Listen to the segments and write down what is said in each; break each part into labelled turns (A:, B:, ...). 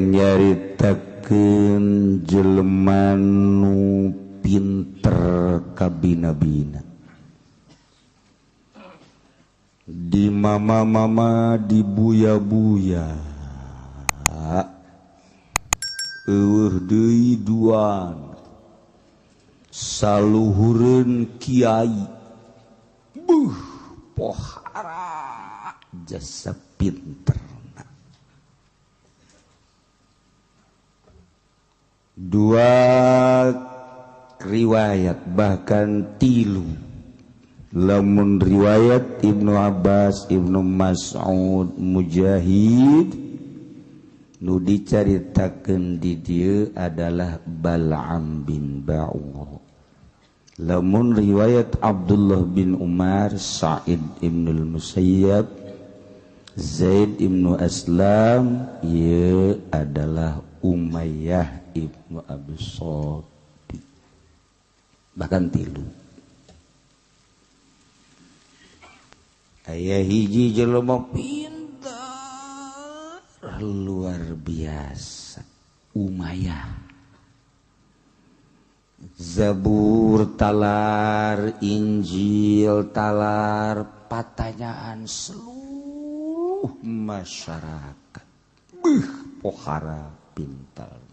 A: Nyaritakeun jelema nu pinter kabina-bina di mama-mama di buya-buya eueuh deui duan saluhureun kiai buh pohara jasa pinter. Dua riwayat bahkan tilu, lamun riwayat Ibnu Abbas, Ibnu Mas'ud, Mujahid nu dicaritakeun di dieu adalah Bal'am bin Ba'ur. Lamun riwayat Abdullah bin Umar, Sa'id ibnul Musayyab, Zaid ibnu Aslam, ieu adalah Umayyah ibnu Abi Shalih. Bahkan tilu. Aya hiji jelema pintar luar biasa, Umayyah. Zabur talar, Injil talar, patanyaan seluruh masyarakat. Beuh, pohara pintar.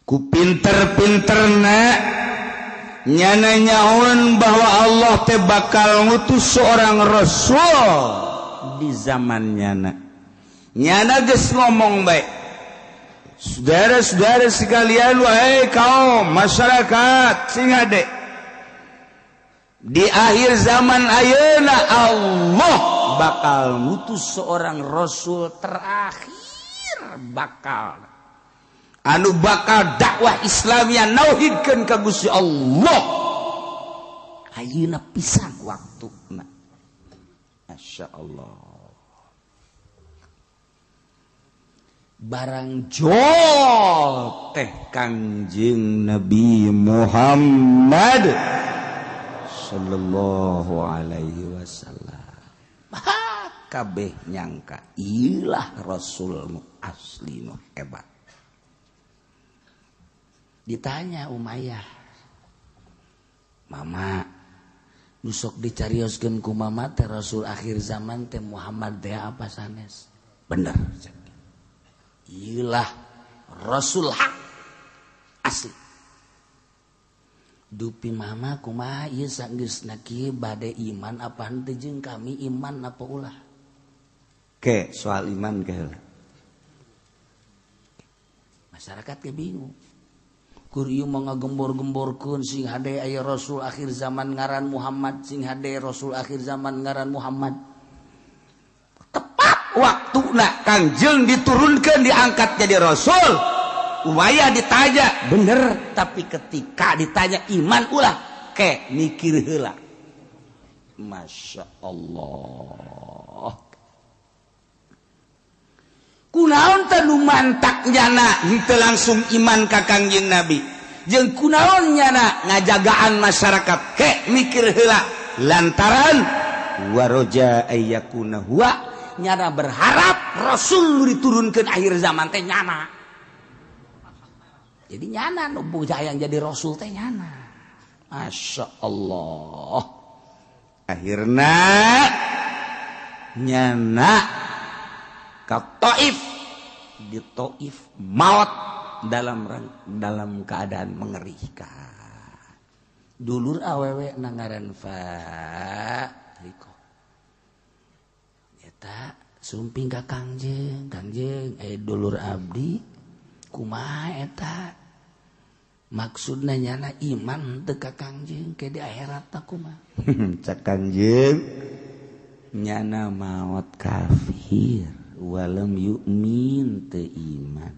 A: Ku pinter-pinterna nyana nyaun bahwa Allah teh bakal ngutus seorang rasul di zaman nyana. Nyana geus ngomong bae. Saudara-saudara sekalian, wahai kaum masyarakat sing hade. Di akhir zaman ayeuna Allah bakal ngutus seorang rasul terakhir bakal anu bakal dakwah Islamiyah nauhidkeun ka Gusti Allah. Ayeuna pisan waktuna. Masya Allah. Barang jol teh Kangjeng Nabi Muhammad sallallahu alaihi wasallam. Kabeh nyangka ilah rasul nu asli nu hebat. Ditanya Umayyah, "Mama, nu sok dicarioskeun ku mama teh rasul akhir zaman teh Muhammad teh apa sanes?" Bener. Ilah rasul hak asli. Dupi mama kumaha ieu sanggeusna kieu bade iman apa henteu jeung kami iman apa ulah? Ke soal iman ke heula. Masyarakat ke bingung. Kur ieu mah ngagembor-gemborkeun sing hade aya rasul akhir zaman ngaran Muhammad, sing hade rasul akhir zaman ngaran Muhammad. Tepat waktuna Kangjeng diturunkan diangkat jadi rasul. Umayyah ditanya bener, tapi ketika ditanya iman ulah ke mikir heula. Masya Allah. Kunaon teh nu mantak nyana henteu langsung iman ka Kangjeng Nabi. Jeung kunaon nyana ngajagaan masyarakat ke mikir heula lantaran waroja ayyakuna huwa, nyana berharap rasul nu diturunkeun akhir zaman teh nyana. Jadi nyana nu hayang jadi rasul teh nyana. Masya Allah. Akhirna nyana ka Taif, di Taif maut dalam keadaan mengerikan. Dulur awewe nangaran Fariko. Eta sumping ka Kangjeng, Kangjeng dulur abdi kumaha eta? Maksudna nyana iman teu ka Kangjeng ke di akhirat ta kumaha? Cak Kangjeng nyana maot kafir walam yu'min teu iman.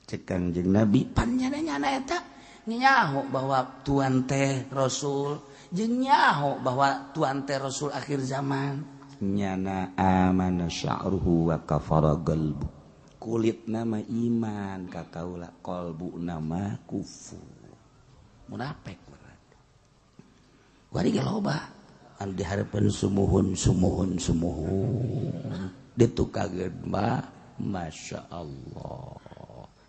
A: Cek Kangjeng Nabi pan nyana nyana eta nyaho bahwa tuan teh rasul jeung nyaho bahwa tuan teh rasul akhir zaman. Nyana amana sya'ruhu wa kafara qalbu. Kulit nama iman ka kaula, qalbu nama kufur. Munafik berarti. Wari ge loba anu dihareupeun sumuhun sumuhun sumuhun. Ditukageun mah Masya Allah.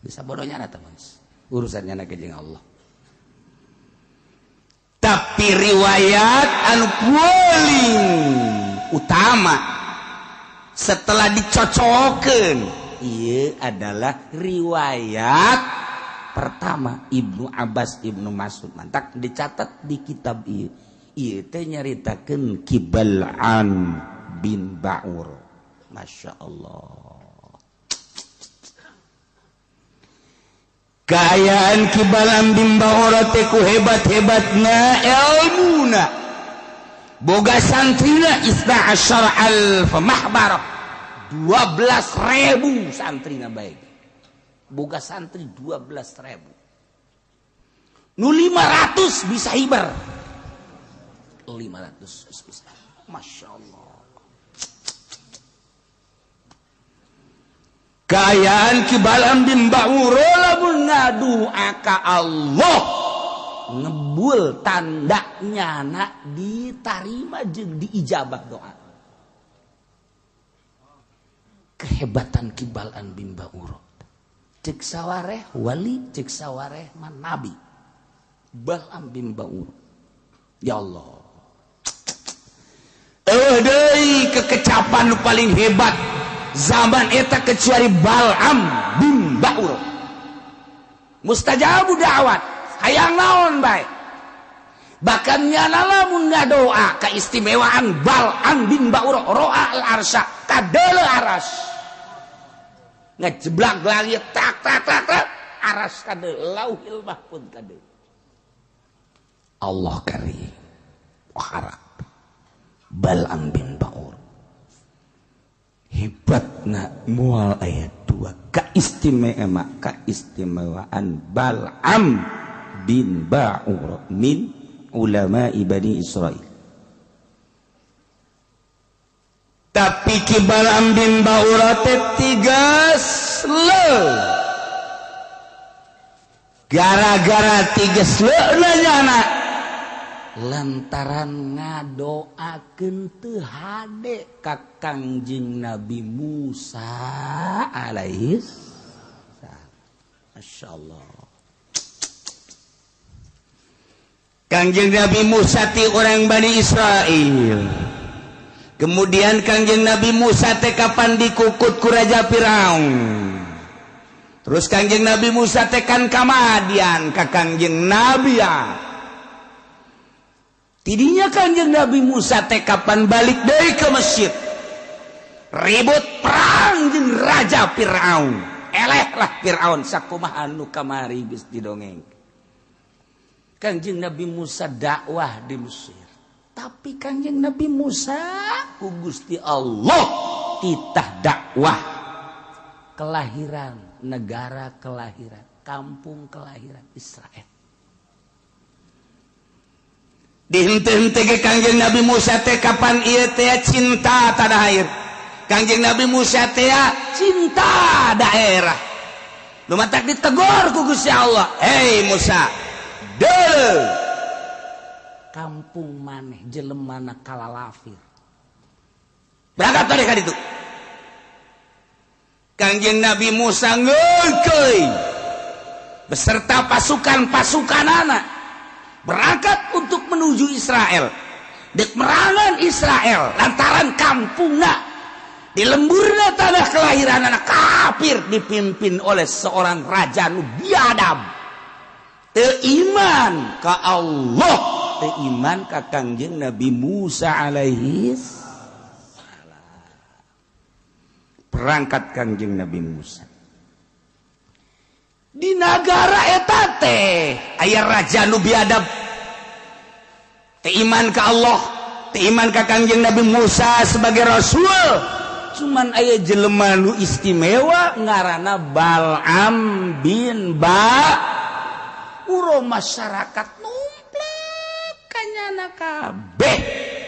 A: Bisa bodohnya eta mas. Urusannya na jeung Allah. Tapi riwayat anu paling utama setelah dicocokeun ieu adalah riwayat pertama Ibnu Abbas Ibnu Mas'ud. Mantak dicatat di kitab ieu. Ieu teh nyaritakeun Ki Bal'am bin Ba'ur. Masya Allah. Kaayaan Ki Bal'am bin Ba'ur teh ku hebat-hebatna ilmuna. Boga santrina isna asyara alf mahbarah. 12.000 santrina baik. Boga santri 12.000. Nu 500 bisa hibar. 500 bisa. Masya Allah. Kaayaan Ki Bal'am bin Ba'ur lamun ngadua ka Allah ngebul tanda nyana ditarima jeung diijabah doa. Kehebatan Ki Bal'am bin Ba'ur. Cek sawareh wali, cek sawareh man nabi. Bal'am bin Ba'ur. Ya Allah. Eueuh deui kekecapan nu paling hebat zaman eta kecuali Bal'am bin Ba'ur. Mustajabu da'wat, hayang naon bae. Bahkan nyana lamun ngadoa keistimewaan Bal'am bin Ba'ur ro'a al-arsya kadeuleu aras. Ngejeblak langit tak tak tak tak aras kadeuleu lauhil mahfud kadeuleu. Allah karim. Harap Bal'am bin Ba'ur hebatna mual ayat 2 keistimewaan Bal'am bin Ba'ur min ulama Bani Israil. Tapi Ki Bal'am bin Ba'ur teh tiga sle, gara-gara tiga sle nyana lantaran ngadoakeun teu hade ka Kangjeng Nabi Musa alaihis salam. Masyaallah. Kangjeng Nabi Musa ti orang Bani Israil. Kemudian Kangjeng Nabi Musa teh kapan dikukut ku Raja Firaun. Terus Kangjeng Nabi Musa teh kan ka Madian ka Kangjeng Nabi ya. Tidinya Kangjeng Nabi Musa teh kapan balik deui ke Mesir. Ribut perang jeung Raja Firaun. Elehlah Firaun sakumaha nu kamari geus didongeng. Kangjeng Nabi Musa dakwah di Mesir. Tapi Kangjeng Nabi Musa ku Gusti Allah titah dakwah kelahiran, negara kelahiran, kampung kelahiran Israel. Dihente-hente ke Kangjeng Nabi Musa teh kapan ieu teh cinta tanah air. Kangjeng Nabi Musa teh cinta daerah. Nu matak ditegor ku Gusti Allah. Hei Musa, deuleu kampung maneh jelemana kalalafir. Berangkat balik ka ditu. Kangjeng Nabi Musa ngeukeuy beserta pasukan-pasukanana berangkat untuk menuju Israel. Dek merangan Israel lantaran kampungna di lemburna tanah kelahiran anak kafir dipimpin oleh seorang raja nu biadab. Teu iman ka Allah, teu iman ka Kangjeng Nabi Musa alaihi salam. Berangkat Kangjeng Nabi Musa. Di nagara eta teh aya raja nu biadab. Teu iman ka Allah, teu iman ka Kangjeng Nabi Musa sebagai rasul. Cuman aya jelema nu istimewa ngaranna Bal'am bin Ba'ur. Masyarakat numplek kanyana kabeh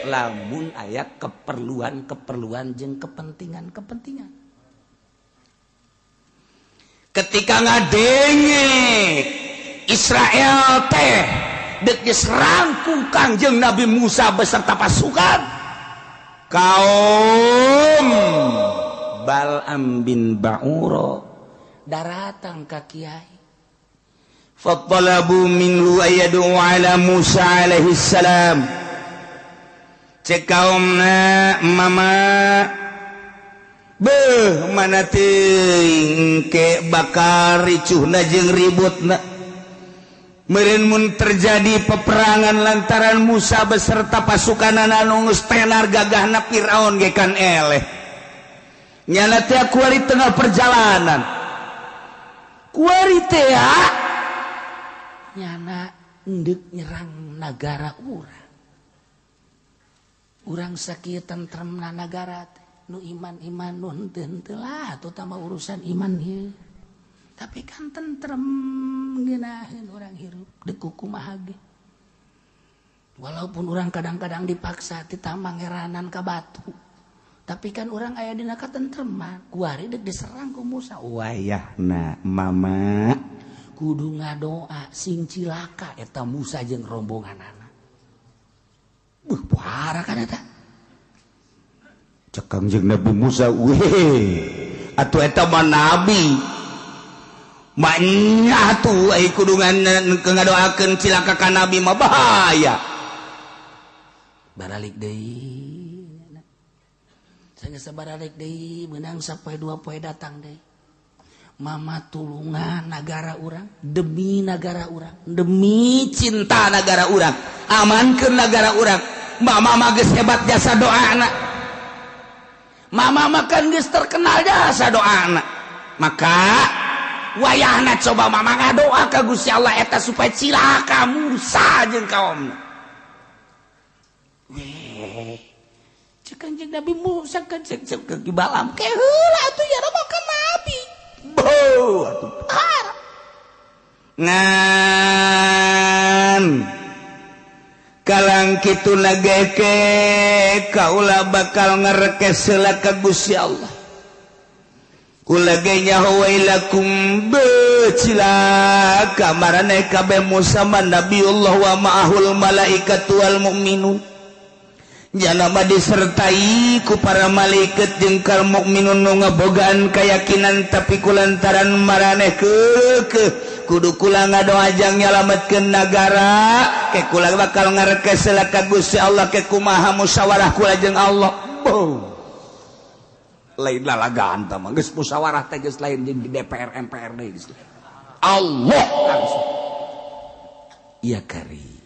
A: lamun aya keperluan-keperluan jeung kepentingan-kepentingan. Ketika ngadenge Israel teh dek diserang ku Kangjeng Nabi Musa beserta pasukan, kaum Bal'am bin Ba'ura daratang ka kiai. Fattalabu minhu ayadu ala Musa alaihi salam. Cek kaumna mama beuh mana teuing ke bakal ricuhna jeung ributna. Meureun mun terjadi peperangan lantaran Musa beserta pasukanana anu geus tenar gagahna Firaun ge kan eleh. Nyana teh kuari tengah perjalanan. Kuari teh nyana endek nyerang nagara urang. Urang sakieu tentremna nagara teh. Nu iman-iman nu henteu-henteu lah terutama urusan iman ieu. Tapi kan tentrem ngeunaheun urang hirup deuk kumaha ge. Walaupun urang kadang-kadang dipaksa ti mangeranan ka batu. Tapi kan urang aya dina katentreman. Kuari deuk diserang ku Musa. Wayahna mama kudu ngadoa sing cilaka eta Musa jeung rombonganana. Beuh pohara kan eta. Cek Kangjeng Nabi Musa, weh atuh eta mah nabi. Maknya atuh ai kudu ngadoakeun cilaka ka nabi mah bahaya. Baralik deui. Sanggeus baralik deui meunang sapoe dua poe datang deui. Mama tulungan nagara urang, demi nagara urang, demi cinta nagara urang, amankeun nagara urang. Mama mah geus hebat jasa doana. Mama mah kan geus terkenal jasa doana. Maka wayahna coba mama ngadoa ka Gusti Allah eta supaya cilaka Musa jeung kaumna. Weh, cek Kanjeng Nabi Musa kan cek cek Balam ke heula atuh ya mah kan nabi. Beuh atuh parah. Ngan kalang kitu nageke kaula bakal ngerekes heula ka Gusti Allah. Kula ge nyaho wailakum becilaka maraneh kabeh Musa man Nabiullah wa ma'ahul malaikatu wal mu'minun. Jalama disertai ku para malaikat jeung kal mukminun nu ngabogaan keyakinan tapi kulantaran maraneh keukeuh kudu kula ngadoa jang nyalametkeun nagara ke kula bakal ngarekes heula ka Gusti Allah ke kumaha musyawarah kula jeung Allah. Boh. Lain lalagaan tah mah geus musyawarah teh geus lain jeung di DPR MPR deui geus. Allah langsung. Iya kari.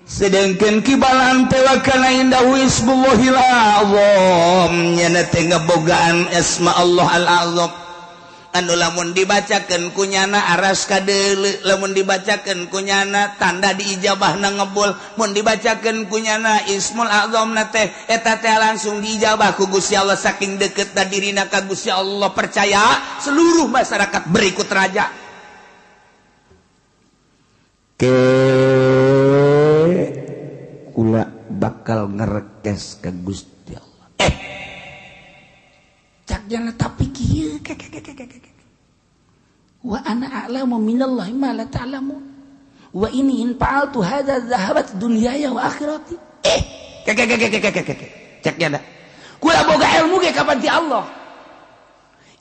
A: Sedangkan kibalan teh wakana indahu ismullahil azam nyana teh ngebogaan asma Allah al azam anu lamun dibacakeun ku nyana aras kadeuleu, lamun dibacakeun ku nyana tanda diijabahna ngebul, mun dibacakeun ku nyana ismul azamna teh eta teh langsung diijabah ku Gusti Allah saking deketna dirina ka Gusti Allah percaya seluruh masyarakat berikut raja. Ke kula bakal ngerekes ke Gusti Allah. Cak jana tapi kieu ke. Wa ana a'lamu minallahi ma la ta'lamun. Wa ini in fa'altu hadza dhahabat dunyaya wa akhirati. Ke. Cak jana. Kula boga ilmu ge kapan ti Allah.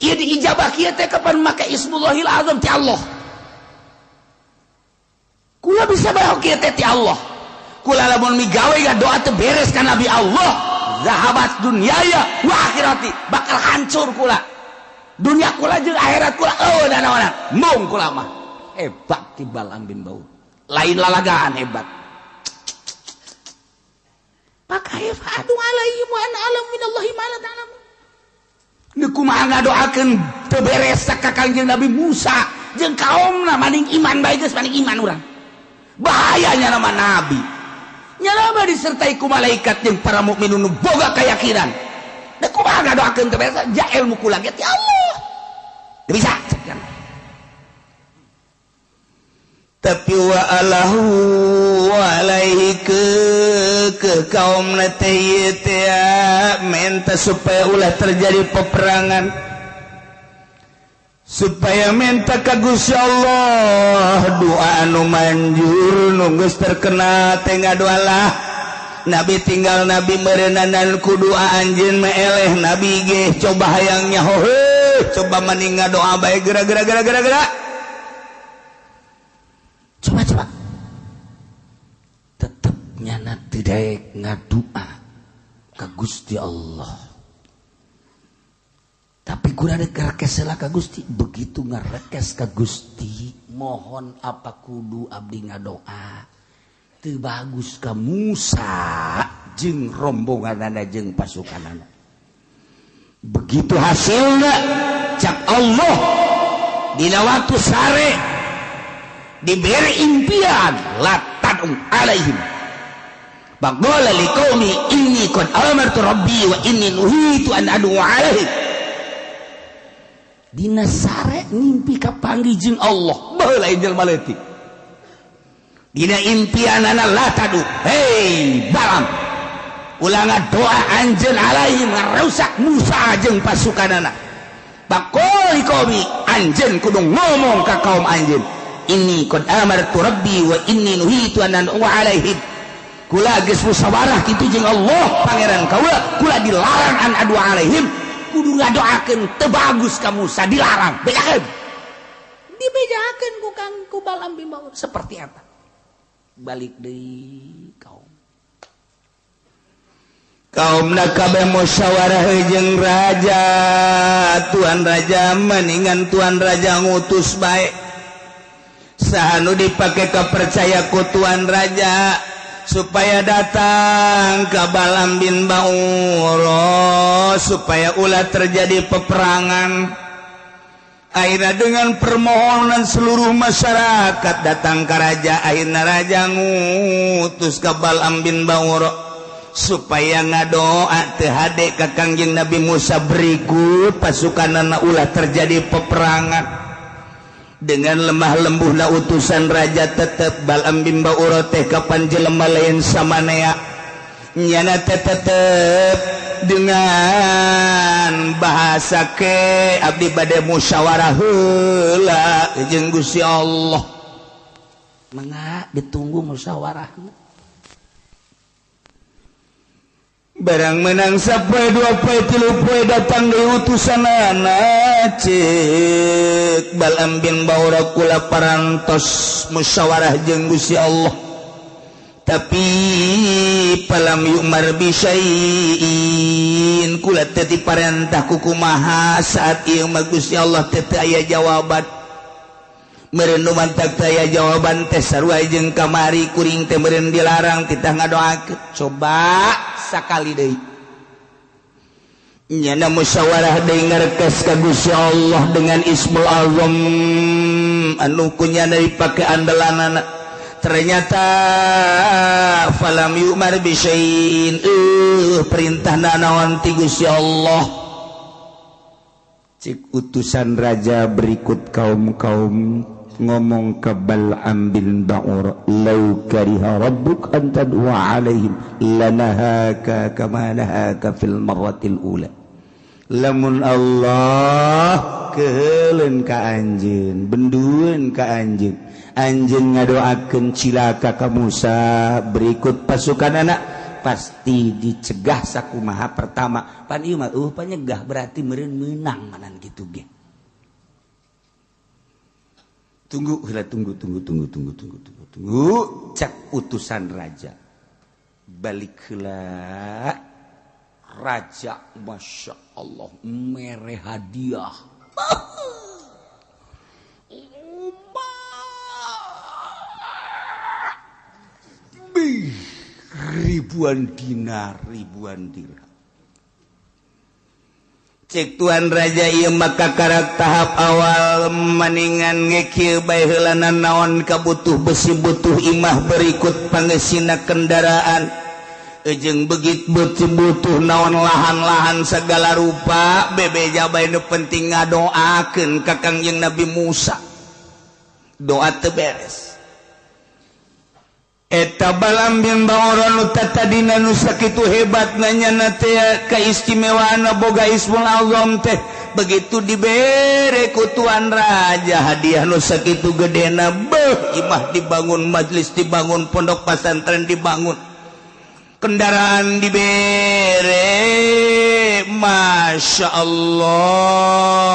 A: Ieu diijabah kieu teh kapan make ismullahil azam ti Allah. Kula bisa bae kieu teh ti Allah. Kula lamun migawe doa teu beres ka Nabi Allah, zahabat dunyaya wa akhirati, bakal hancur kula. Dunia kula jeung akhirat kula eueuh danaonan. Mung kula mah hebat ti Balam bin Baur. Lain lalagaan hebat. Pakai fa'atu alaihim wa ana alam minallahi ma la ta'lamun. Nu kumaha ngadoakeun teu beres ka Kangjeng Nabi Musa jeung kaumna maning iman bae geus maning iman urang. Bahayanya nama nabi. Nyalama disertai ku malaikat jeung para mukminun nu boga keyakinan. Da kumaha ngadoakeun teu beres ja ilmu kula ge ti Allah. Teu bisa. Tapi wa alahu alaihi ke kaum teh teh minta supaya ulah terjadi peperangan, supaya minta ka Gusti Allah doa anu manjur nu geus terkenal teh ngadoalah
B: Nabi tinggal Nabi meureunan ku doa anjeun mah eleh Nabi ge coba hayang nyaho heuh coba mending ngadoa bae geura geura geura geura geura
A: coba coba tetep nyana teu daek ngadua ka Gusti Allah tapi kurang rekes lah ka Gusti begitu ngarekes ka Gusti mohon apa kudu abdi ngadoa teu bagus ka Musa jeung rombonganana jeung pasukanana begitu hasilna cak Allah dina waktu sare diberi impian la tad'u alaihim faqala liqaumi inni qad amartu rabbi wa inni nuhitu an ad'u alaihim dina sare ngimpi kapanggih jeung Allah baheula jelema leutik dina impianana la tadu hei Balam ulah ngadoa anjeun alaihim ngarusak Musa jeung pasukanana baqol liqaumi anjeun kudu ngomong ka kaum anjeun inni qad amartu rabbi wa inni nuhitu an ad'u alaihim kula geus musyawarah kitu jeung Allah pangeran kaula kula dilarang an adu alaihim kudu ngadoakeun teu bagus ka Musa dilarang bejakeun dibejakeun ku Kang ku Balam bin Baur seperti apa balik deui kaum
B: kaumna kabeh musyawarah jeung raja tuan raja mendingan tuan raja ngutus bae saha nu dipake kapercaya ku tuan raja supaya datang ke Balam bin Bauro supaya ulah terjadi peperangan. Akhirnya dengan permohonan seluruh masyarakat datang ke raja, akhirnya raja ngutus ke Balam bin Bauro supaya ngadoa teu hade ka Kangjeng Nabi Musa berikut pasukanana ulah terjadi peperangan. Dengan lemah lembuhna utusan raja tetep Balam bin Bauro teh kapan jelema lain samanea nyana teh tetep dengan bahasa ke abdi bade musyawarah heula jeung Gusti Allah
A: mangga ditunggu musyawarahna
B: barang menang sapoe dua poe tilu poe datang deui utusanana ceuk Balam bin Baura kula parantos musyawarah jeung Gusti Allah tapi palam yu'mar bi syai'in kula teu diparentah ku kumaha saat ieu mah Gusti Allah teu aya jawaban meureun nu mantak teu aya jawaban teh sarua jeung kamari kuring teh meureun dilarang titah ngadoakeun coba sakali deui nyana musyawarah deui ngarkes ka Gusti Allah dengan Ismul Azam anu kunyana dipake andalanana ternyata falam yu'mar bi syai'in perintah naon ti Gusti Allah cik utusan raja berikut kaum-kaum ngomong ke Bal'am bin Ba'ur law kariha rabbuk an tad'u alaihim lanahaka kama nahaka fil marratil ula lamun Allah keheuleun ka anjeun bendueun ka anjeun anjeun ngadoakeun cilaka ka Musa berikut pasukan anak pasti dicegah sakumaha pertama pan ieu mah panyegah berarti meureun meunang manan kitu ge tunggu heula tunggu tunggu tunggu tunggu tunggu tunggu tunggu cak utusan raja balik heula raja masya Allah mere hadiah ribuan dinar ribuan dirham cek tuan raja ieu maka karak tahap awal maningan ngekieu bae heulana naon kabutuh besi butuh imah berikut pangesina kendaraan jeung begit butuh naon lahan-lahan segala rupa bebeja bae nu penting ngadoakeun ka Kangjeng Nabi Musa doa teu beres eta Balam bin Baura nu tatadina nu sakitu hebatna nyana teh kaistimewaanna boga Ismul Azam teh begitu dibere ku tuan raja hadiah nu sakitu gedena beuh imah dibangun majlis dibangun pondok pesantren dibangun Kendaraan dibere, Masya Allah.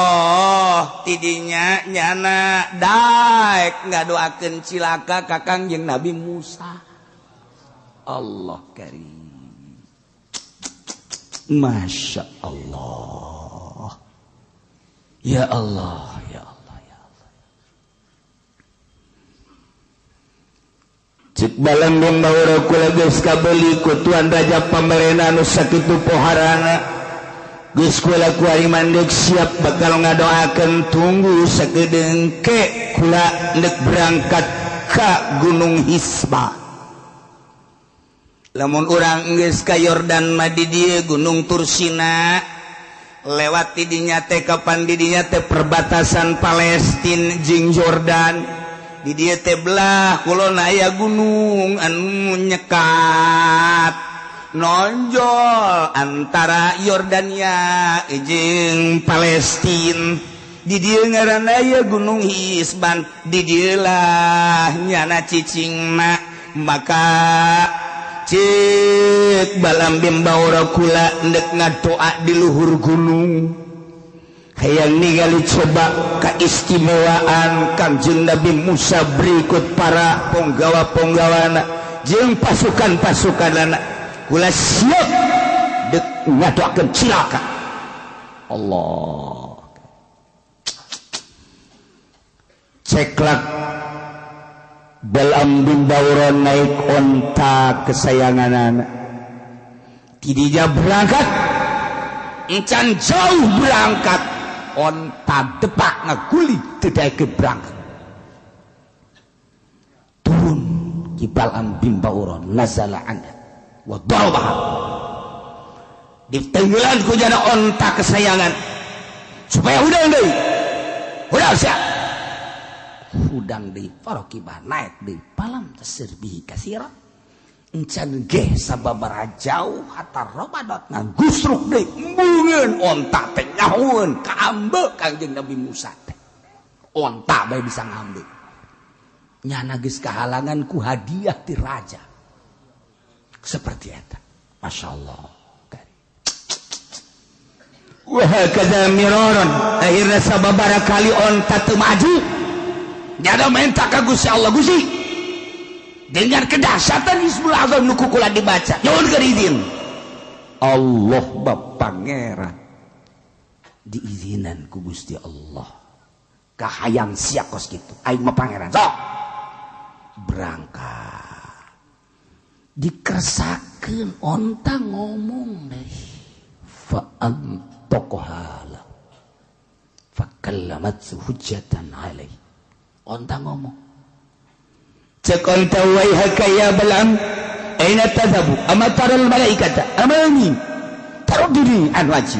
B: Tidinya nyana daek ngadoakeun cilaka ka Kangjeng Nabi Musa. Allah karim. Masya Allah. Ya Allah, ya Allah, ya Allah. Cik Balam bin Baura kula geus kabeli ku Tuan Raja pamarena anu sakitu poharana. Geus kula kuari mandek siap bakal ngadoakeun tunggu sakedeung ke kula ndek berangkat ka Gunung Hisba. Lamun urang geus ka Yordan mah di dieu Gunung Tursina lewat di dinya teh kapan di dinya teh perbatasan Palestina jeung Jordan. Di dieu teh belah kulon aya gunung anu nyekat nonjol antara Yordania jeung Palestina. Di dieu ngaranna aya Gunung Hisban, di dieu lah nyana cicingna. Maka cek Balam bin Baura kula ndek ngadoa di luhur gunung hayang ningali coba keistimewaan Kangjeng Nabi Musa berikut para ponggawa-ponggawana jeung pasukan-pasukanana. Kula siap dek ngadoakeun cilaka. Allah. Ceklak Balam bin Baura naik onta kesayangan anak. Tidinya berangkat, encan jauh berangkat, onta depak ngaguli tidak ikut berangkat. Turun ki Balam bin Baura nazala anha wa darabaha. Ditenggelan ku jana onta kesayangan supaya hudang deui. Hudang siap. Hudang deui farokibah naik deui palam tasir bihi kasira. Encan geh sababaraha jauh hatta romadot ngagusruk deui embungeun onta teh nyahueun kaambe Kangjeng Nabi Musa teh. Onta bae bisa ngambe. Nyana geus kahalangan ku hadiah ti raja. Seperti eta. Masya Allah. Wah hakadha miraran. Akhirna sababaraha kali onta teu maju. Nyana minta ka Gusti Allah, Gusti dengan kedahsyatan Ismul Azam nu kukula dibaca nyuhunkeun izin. Allah bab pangeran diizinan ku Gusti Allah. Kahayang sia kos kitu aing mah pangeran sok berangkat dikersakeun onta ngomong deh fa antaqahala fa kallamat hujjatan alaihi. Onta ngomong cek onta waihaka ya Balam aina tadhabu ama taral malaikata amani taruddini an wajhi.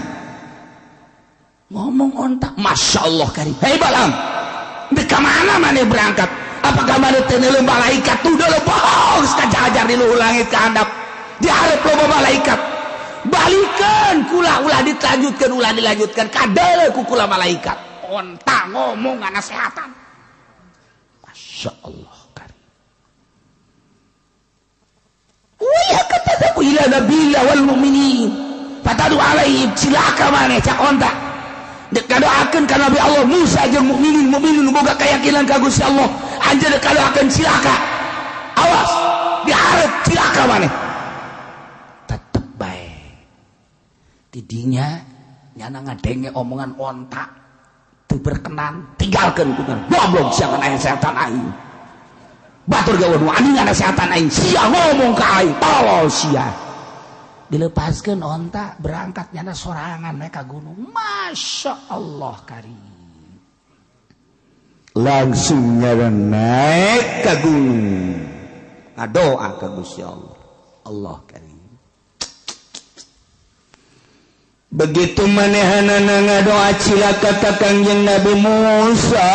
B: Ngomong onta Masya Allah karim. Hei Balam, di mana mana berangkat? Apakah mana teu malaikat tuh udah bohong sekajajar di luhur langit ke handap diharap loba malaikat. Balikan kula ulah dilanjutkan ulah dilanjutkan kadele ku kula malaikat. Onta ngomong nasehatan. Masya Allah karim. Wih kata ila nabiyya wal mu'minin fatadu alaihim cilaka maneh cak onta. Dek kadoakeun ka Nabi Allah Musa jeung mukminin mukminin boga keyakinan ka Gusti Allah. Anjeun dek kadoakeun cilaka. Awas dihareup cilaka maneh. Tetep bae. Tidinya nyana ngadenge omongan onta teu berkenan tinggalkeun ku goblok sia aya setan aing. Batur gawe nu anjing ada setan aing sia ngomong ka aing tolol sia. Dilepaskeun onta berangkat nyana sorangan naik ka gunung. Masya Allah karim. Langsung nyana naik ka gunung. Ngadoa ka Gusti Allah. Allah karim. Begitu manehanana ngadoa cilaka ka Kangjeng Nabi Musa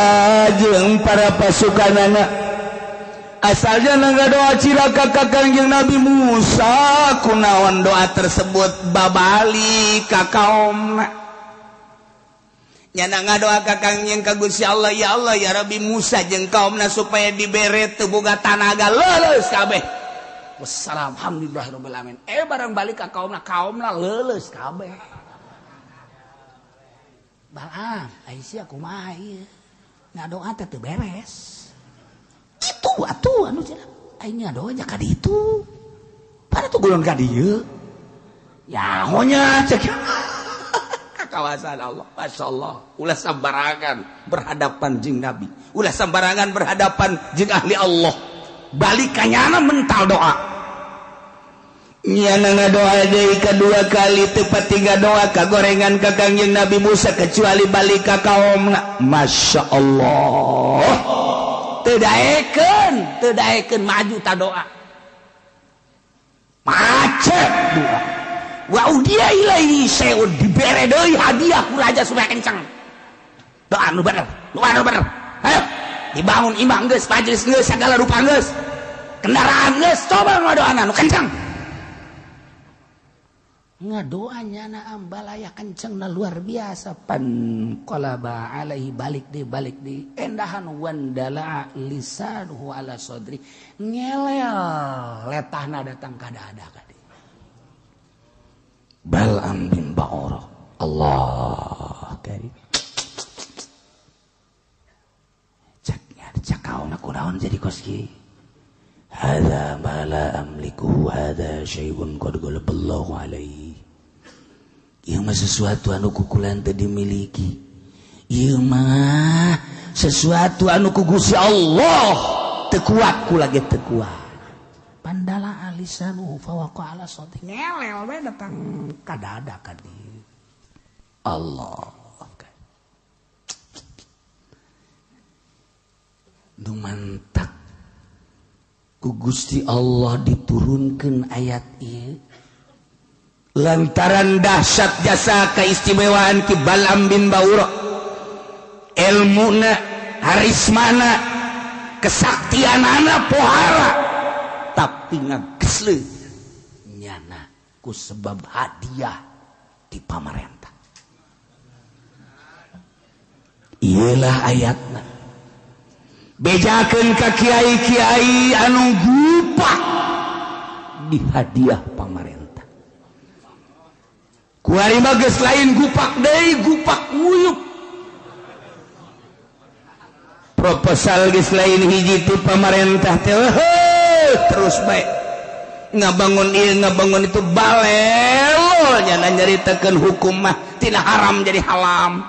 B: jeung para pasukanana. Asalnya ngadoa cilaka ka Kangjeng Nabi Musa kunaon doa tersebut babali ka kaomna. Nyana ngadoa ka Kangjeng ka Gusti Allah, ya Allah ya Rabbi Musa jeung kaomna supaya dibere teu boga tanaga leuleus kabeh.
A: Wassalam alhamdulillahirabbil alamin. Barang balik ka kaumna, kaumna leuleus kabeh. Balam, ai sia kumaha ieu? Ngadoa teh teu beres. Itu atuh anu cenah. Aing ngadoa nya ka ditu. Pada tuh gulon ka dieu. Ya honya cek. Kawasan Allah, Masya Allah. Ulah sambarangan berhadapan jeung Nabi. Ulah sambarangan berhadapan jeung ahli Allah. Balik kanyana mental doa.
B: Nyana ngadoa deui kedua kali tepat tiga doa kagorengan ka Kangjeng Nabi Musa kecuali balik ka kaumna. Masya Allah.
A: Teu daekeun maju ta doa. Macet doa. Wa udia ilaihi syai'un dibere deui hadiah ku raja supaya kencang. Doa nu bener, doa nu bener. Ayo dibangun imah geus, majelis geus, segala rupa geus. Kendaraan geus, coba ngadoana nu kencang. Ngadoa nyana ambalaya kencangna luar biasa. Pan qalaba alaihi balik di endahan wandala lisanuhu ala sadri. Ngelel letahna datang ka dada ka dieu.
B: Bal'am bin Ba'ura. Allah karim. Caknya cakauna kunaon jadi kos kieu. Hadza ma la amlikuhu hadza syai'un qad ghalaballahu alaihi. Ieu mah sesuatu anu kukulan teu dimiliki. Ieu mah sesuatu anu ku Gusti Allah teu kuat kula ge teu kuat.
A: Pandala alisanu fawaqa ala soti ngelel we datang ka dada ka dieu.
B: Allah. Nu mantak ku Gusti Allah diturunkeun ayat ieu lantaran dahsyat jasa keistimewaan Ki Bal'am bin Baura, ilmuna, harismana, kesaktianana pohara, tapi ngagesle
A: nyana ku sebab hadiah di pamarentah.
B: Iyalah ayatna. Bejakeun ka kiai-kiai anu gupak di hadiah pamarentah. Kuari mah geus lain gupak deui, gupak nguyup. Proposal geus lain hiji ti pamarentah teh terus bae ngabangun ieu ngabangun itu balelo nyana nyaritakeun hukum mah tina haram jadi halam,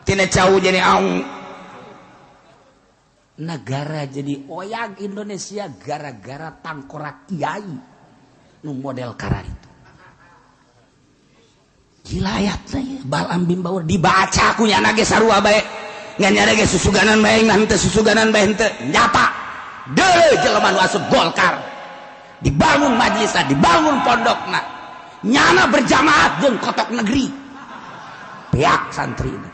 B: tina cau jadi aung.
A: Negara jadi oyag Indonesia gara-gara tangkorak kiai nu model kara itu. Gila ayatna ieu Bal'am bin Baur dibaca ku nyana ge sarua bae.
B: Ngan nyana ge susuganan bae ngan teu susuganan bae henteu nyata. Deuleu jelema nu asup Golkar. Dibangun majelisna, dibangun pondokna.
A: Nyana berjamaah jeung kotok negeri. Beak santri ini.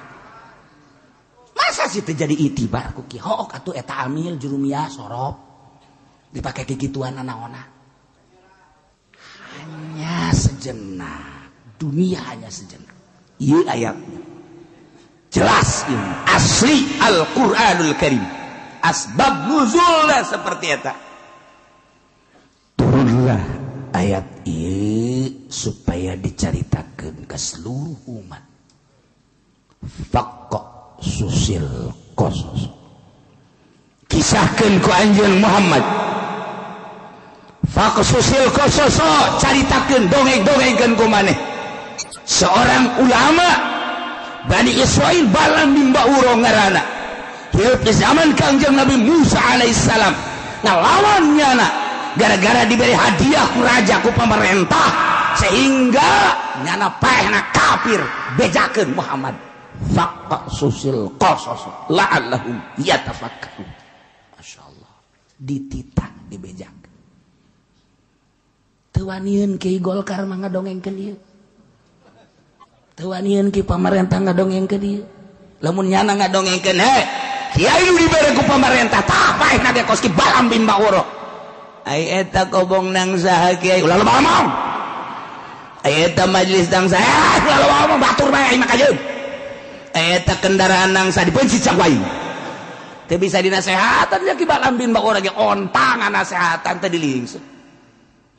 A: Masa sih terjadi itibar ku ki hook atuh eta amil jurumiyah sorop dipake kikituan anaona. Hanya sejenak, dunia hanya sejenak.
B: Ieu ayatnya jelas ini asli Al-Qur'anul Karim. Asbab nuzulna seperti eta. Turunlah ayat ieu supaya dicaritakeun ke seluruh umat. Faqqa susil kosos kisahkan ku anjeun Muhammad. Faqsusil kososo caritakeun dongeng-dongengkeun ku maneh seorang ulama Bani Israil Bal'am bin Ba'ura ngaranna hirup di zaman Kangjeng Nabi Musa alaihissalam ngalawan nyana gara-gara diberi hadiah ku raja ku pemerintah sehingga nyana paehna kafir bejakeun Muhammad. Faqsusil qasas la'allahum yatafakkarun.
A: Masya Allah, dititah dibejak. Teu wanieun ki Golkar mah ngadongengkeun ieu. Teu wanieun ki pamarentah ngadongengkeun ieu.
B: Lamun nyana ngadongengkeun he, kiai nu dibere ku pamarentah tah paehna ge kos ki Bal'am bin Ba'ura. Ai eta kobong nang saha kiai ulah loba omong. Ai eta majelis nang saha ulah loba omong batur bae aing mah kajeun. Eta kendaraan nangsa dibenci cak wayu.
A: Teu bisa dinasehatan ya Ki Balam bin Baura ge ontang nasehatan teh dilingsut.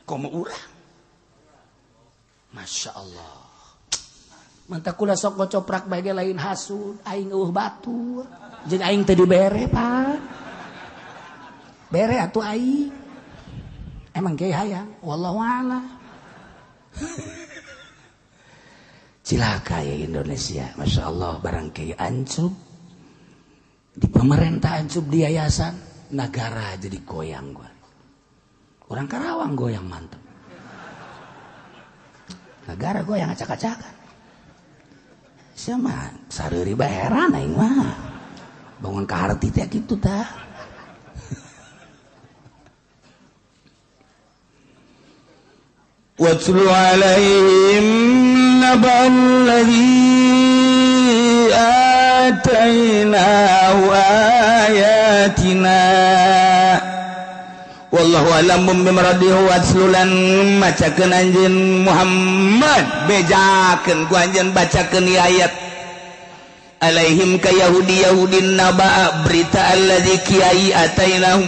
A: Komo urang. Masya Allah. Mantak kula sok ngocoprak bae ge lain hasud, aing eueuh batur. Jeung aing teu dibere, Pak. Bere atuh aing. Emang kiai hayang, wallahu a'lam. Cilaka ya Indonesia, Masya Allah, barang kiai ancup di pemerintah, ancup di yayasan negara, jadi goyang gua. Orang Karawang goyang mantep, negara goyang acak-acakan. Siapa sareuri bae heran aing mah bangun ka harti teh kitu tah.
B: Watlu alaihim naba alladhi atainahu ayatina wallahu alam bimradihi. Watslulan macakeun anjeun Muhammad, bejakeun ku anjeun, bacakeun ieu ayat, alaihim ka Yahudi Yahudin, naba berita, alladzi kiai, atainahu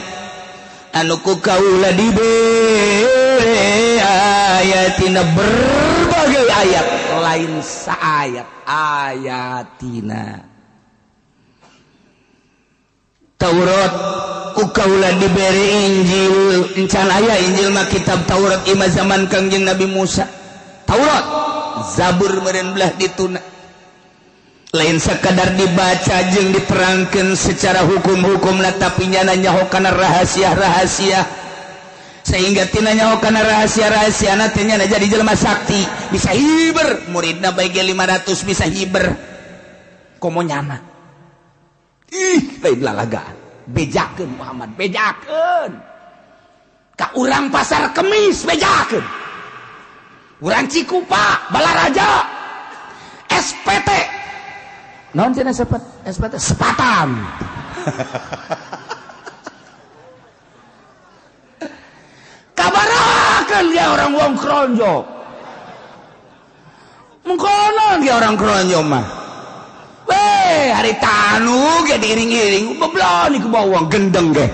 B: anu ku kaula dibere, ayatina berbagai ayat,
A: lain saayat, ayatina.
B: Taurat ku kaula dibere, Injil encan aya Injil mah kitab Taurat ima zaman Kangjeng Nabi Musa. Taurat, Zabur meureun belah dituna. Lain sekadar dibaca jeung diterangkeun secara hukum-hukumna, tapi nyana nyaho kana rahasia-rahasia, sehingga tina nyaho kana rahasia-rahasia teh nyana jadi jelema sakti, bisa hiber muridna bae ge 500, bisa hiber komo nyana.
A: Ih, lain lalagaan. Bejakeun Muhammad, bejakeun ka urang Pasar Kemis, bejakeun urang Cikupa, Balaraja, SPT non cenah sepet SPT sepatan. Kabarakeun dia orang wong Kronjo, mengkonon
B: dia orang Kronjo mah. Weh, hari tanu ge diiring-iring beblon iku bawa wong gendeng ge,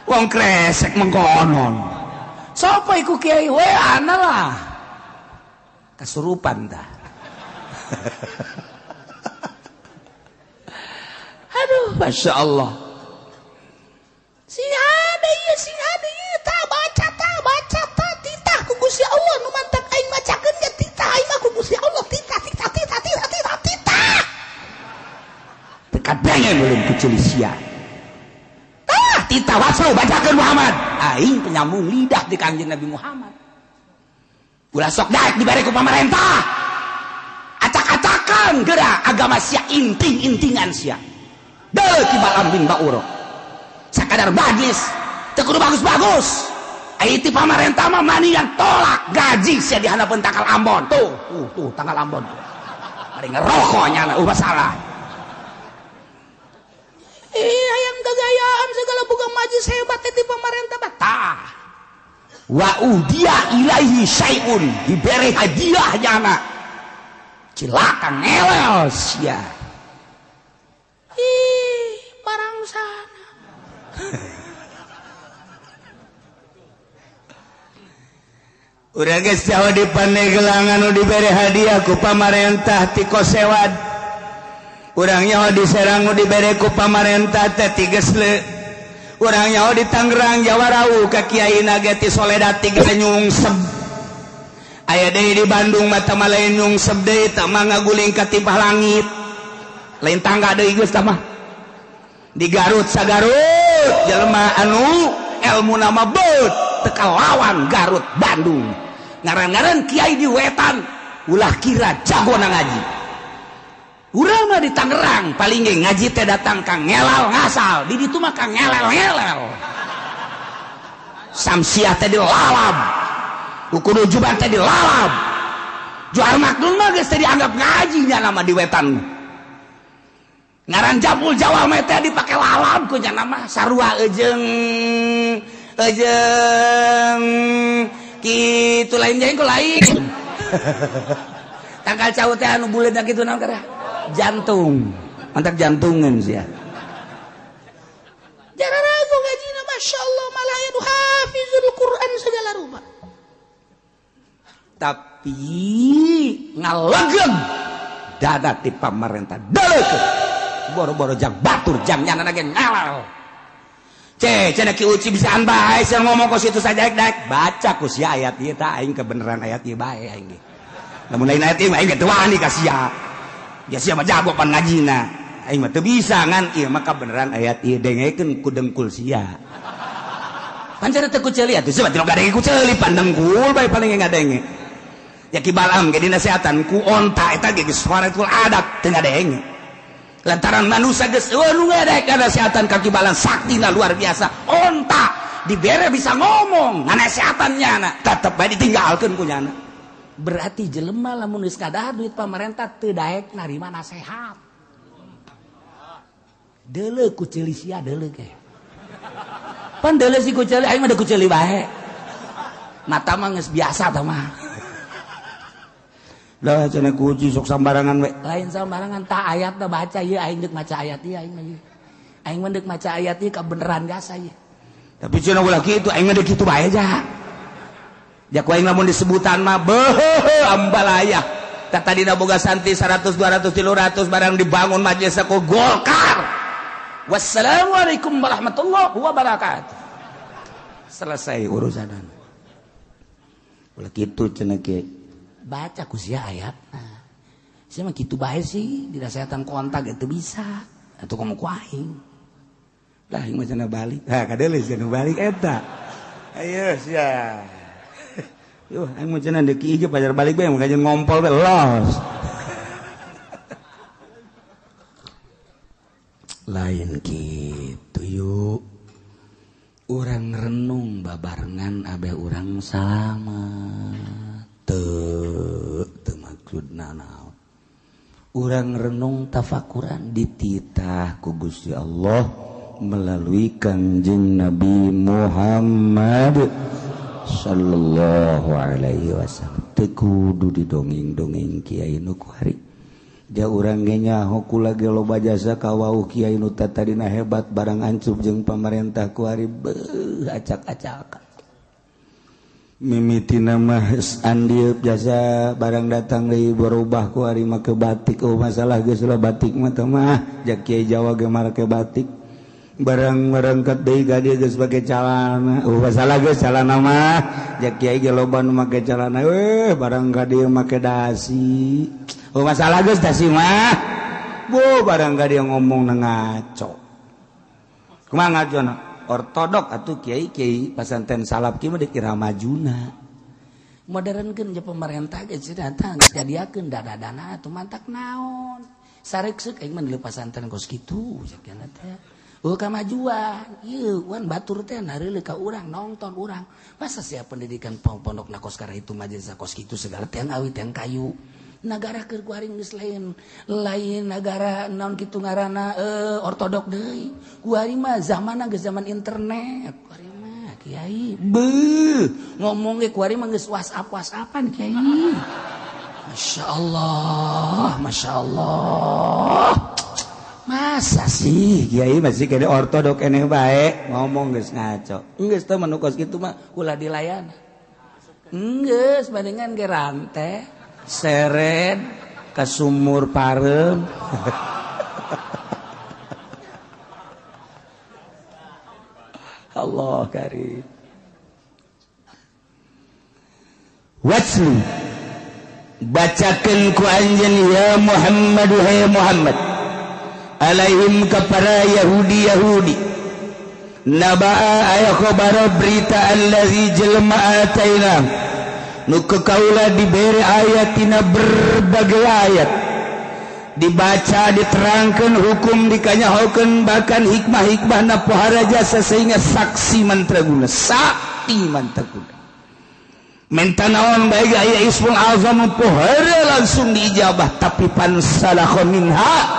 B: wong kresek mengkonon.
A: Sapa iku kiai? We ana lah kasurupan tah. Aduh,
B: Masya Allah.
A: Sing ada ieu, sing ada ieu, tah baca, tah baca, tah titah ku Gusti Allah nu mantak aing macakeun ge titah aing mah ku Gusti Allah, titah titah titah titah titah titah. Teu kadengen ulun ku sia. Tah titah wasu bacakeun Muhammad. Aing penyambung lidah di Kangjeng Nabi Muhammad. Ulah sok daek dibere ku pamarentah. Acak-acakan geura agama sia, inting-intingan sia. Deuh Ki Balam bin Bauro. Sakadar majlis teu kudu bagus-bagus. Ai ti pamarentah mah mani yang tolak gaji sia di handapeun tangkal Ambon. Tuh, tuh, tuh tangkal Ambon. Mari ngerokok nyana eueuh masalah. Ih, hayang gagayaan segala boga majlis hebat teh ti pamarentah mah. Tah.
B: Wa udia ilaihi syai'un, dibere hadiah nyana.
A: Cilaka ngelel sia. Ih, barang sana.
B: Urang geus jauh di Pandeglang anu dibere hadiah ku pamarentah ti Kosewad. Urang nyaho di Serang nu dibere ku pamarentah teh ti Gesle. Urang nyaho di Tangerang Jawarau ka kiai ge ti Soledad ti nyungsep. Aya deui di Bandung mah tah lain nyungsep deui, tah mah ngaguling ka timpah langit. Lain tangga deui geus tah mah. Di Garut sagarut jelema anu ilmu nama beut teu kalawan Garut Bandung.
A: Ngaran-ngaran kiai di wetan ulah kira jago na ngaji. Urang mah di Tangerang paling ge ngaji teh datang ka ngelal ngasal, di ditu mah ka ngelel-ngelel. Samsiah teh dilalab, kudu juban teh dilalab. Jual maknun mah geus teh dianggap ngaji nya nama di wetan. Ngaran jabul Jawa mah teh dipake lalab ku nya nama sarua ejeung ejeung kitu lain jeung lain. Tangkal cau teh anu buleud kitu naon kada? Jantung. Mantak jantungan sia.
B: Tapi ngalegeg dada ti pamarentah deleukeun boro-boro jang batur jang nyana ge ngalal. Ceh cenah Ki Uci bisaan bae sia ngomong kos itu saja daek baca ku sia ayat ieu tah aing kebenaran ayat ieu bae aing ge. Lamun lain ayat ieu mah aing ge teu wani ka sia. Ya sia mah jago pan ngajina. Aing mah teu bisa ngan ieu mah kabeneran ayat ieu dengekeun ku dengkul sia. Pancara teu ku ceuli atuh sia mah teu ngadenge ku ceuli pan dengkul bae paling ngadenge. Ya Ki Balam ge dinasehatan ku onta eta ge geus suaratul adat teu ngadenge. Lantaran manusia geus eueuh nu ngadek nasehatan ka Ki Balam saktina luar biasa. Onta dibere bisa ngomong nganasehatan nyana tetep bae ditinggalkeun ku nyana.
A: Berarti jelema lamun geus kadahar duit pamarentah teu daek narima nasehat. Deuleu ku ceuli sia deuleu ge. Pan deuleu si ku ceuli aing mah da ku ceuli bae. Mata mah geus biasa tah mah.
B: Lah cenah ku Uci sok sambarangan we.
A: Lain sambarangan tah ayatna baca ieu aing deuk maca ayat ieu aing mah ieu. Aing mah deuk maca ayat ieu kabeneran gasa ieu.
B: Tapi cenah ulah kitu aing mah deuk kitu bae ja. Ja ku aing lamun disebutan mah beuh ambalaya. Tah tadina boga santri 100 200 300 barang dibangun majelis ku Golkar.
A: Wassalamualaikum warahmatullahi wabarakatuh.
B: Selesai urusanan. Ulah kitu cenah ge.
A: Baca ku sia ayatna. Sia mah kitu bae sih, dinasehatan kontak itu bisa. Atuh komo ku aing.
B: Lah aing mah cenah balik. Ha kadeuleu cenah balik eta. Ayo sia. Yuh aing mah cenah deuk ieu pajar balik bae mah kajeun ngompol bae los.
A: Lain kitu yuk. Urang renung babarengan abeh urang salamat. Teu maksudna naon. Urang renung tafakuran dititah ku Gusti Allah melalui Kangjeng Nabi Muhammad sallallahu alaihi wasallam. Teu kudu didongeng-dongeng kiai nu kuari. Ja urang ge nyaho kula ge loba jasa ka wauh kiai nu tadina hebat barang ancup jeung pamarentah kuari beuh acak-acakan.
B: Mimiti nama andieup jasa barang datang deui berubah ku ari make batik. Oh masalah geus lah batik mah teh mah ja kiai Jawa ge make batik. Barang merengket deui ka dieu geus make calana. Oh masalah geus calana mah ja kiai ge loba nu make calana. Weh barang ka dieu make dasi. Oh masalah geus dasi mah. Bu barang ka dieu ngomong na ngaco. Kumaha ngacona? Ortodok atuh kiai-kiai pasantren salaf kieu mah dikira majuna.
A: Modernkeun je pemerintah ge cenah tah geus jadiakeun dana-dana atuh mantak naon. Sareukseuk aing mah pasantren kos kitu cenah teh. Eueuh kamajuan, ieu wan batur teh nareuleuh ka urang nongton urang. Masa sia pendidikan pondok na kos kara itu majelis kos kitu segala teh awi teh kayu. Nagara keur ku aring geus lain lain nagara naon kitu ngaranna ortodok deui. Ku aring mah zamanna geus zaman internet. Ku aring mah kiai beuh ngomong ge ku aring mah geus WhatsApp-WhatsAppan kiai. Masyaallah, masyaallah. Masa
B: sih kiai masih kene ortodok eneh bae ngomong geus ngaco. Geus teh mah nu kos kitu mah
A: ulah dilayan. Geus bandingan ge rante
B: seret ka sumur pareum. Allah karim. Waslu bacakeun ku anjeun ya Muhammad hai Muhammad alaihim kepada Yahudi nabaa aya khabar berita allazi jelma ataina nu kaula diberi ayatina berbagai ayat dibaca diterangkan hukum dikanyahokeun bahkan hikmah-hikmahna pohara jasa sehingga saksi mantraguna sakti mantraguna minta naon bae aya ismul azam pohara langsung diijabah tapi pansalakha minha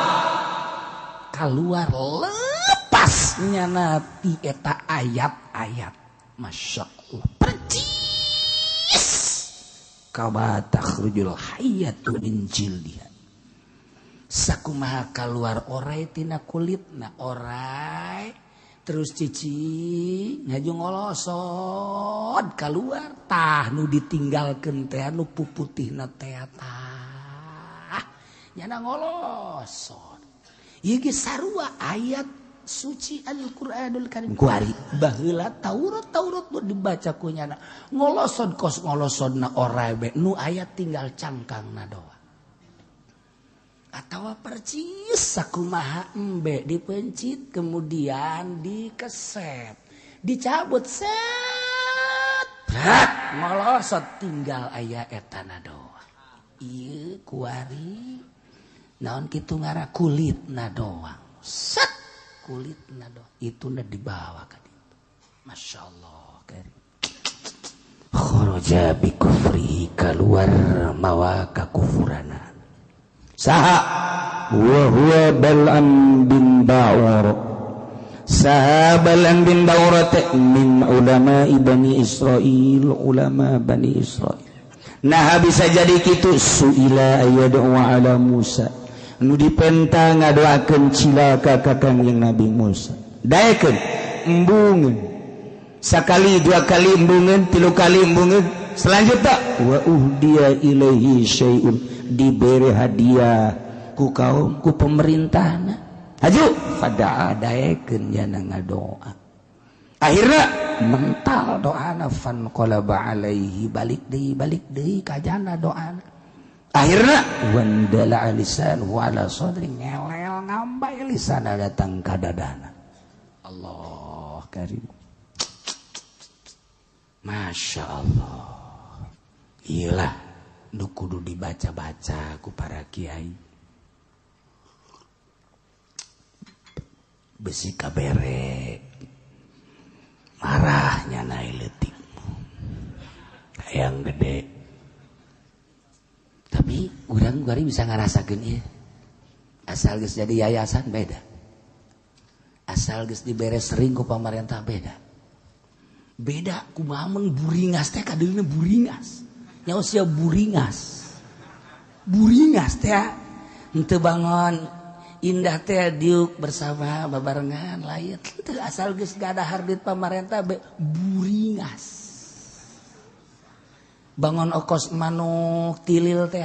A: keluar lepasnya nanti eta ayat-ayat. Masya Allah percis kama takhrujul hayyatu min jildiha. Sakumaha keluar orai tina kulitna orai Terus cicing ngaju ngolosod keluar tah nu ditinggalkeun teh nu puputihna teh tah nyana ngolosod. Ieu ge sarua ayat suci Al-Qur'anul Karim kuari baheula Taurat Taurat nu dibaca ku nyana ngolosod kos ngolosodna ora be nu ayat tinggal cangkangna doang. Atawa percis sakumaha embe dipencit kemudian dikeset dicabut set brat molosot tinggal aya etana doang. Ieu kuari naon kitu ngara kulitna doang set kulitna doang ituna dibawa ka ditu. Masyaallah karim kharaja bi kufrihi kaluar mawa kakufurana saha
B: wa huwa Bal'am bin Ba'ur saha Bal'am bin Ba'ur min ulama Bani Israil ulama Bani Israil. Nah bisa jadi kitu suila ayadu ala Musa nu dipenta ngadoakeun cilaka ka Kangjeng Nabi Musa daekeun embungeun sakali dua kali embungeun tilu kali embungeun selanjutnya wa uhdiya ilaihi syai'un diberi hadiah ku kaum ku pemerintahna haju fada'a daekeun jana ngadoa akhirna mental doana fan qalaba alaihi balik deui kajana doana akhirna wandala lisan wa ala sadri ngelel ngambay lisana datang ka dadana. Allah karim Masya Allah. Iyalah nu kudu dibaca-baca ku para kiai besi kabere marahnya naik leutik hayang gede tapi urang kuari bisa ngarasakeun ieu asal geus jadi yayasan beda asal geus dibere sering ku pamarentah beda beda kumaha mun buringas teh kadeulina buringas nya usia buringas buringas teh henteu bangon indah teh diuk bersama babarengan lain teu asal geus gadahar duit pamarentah be buringas bangon okos manuk tilil teh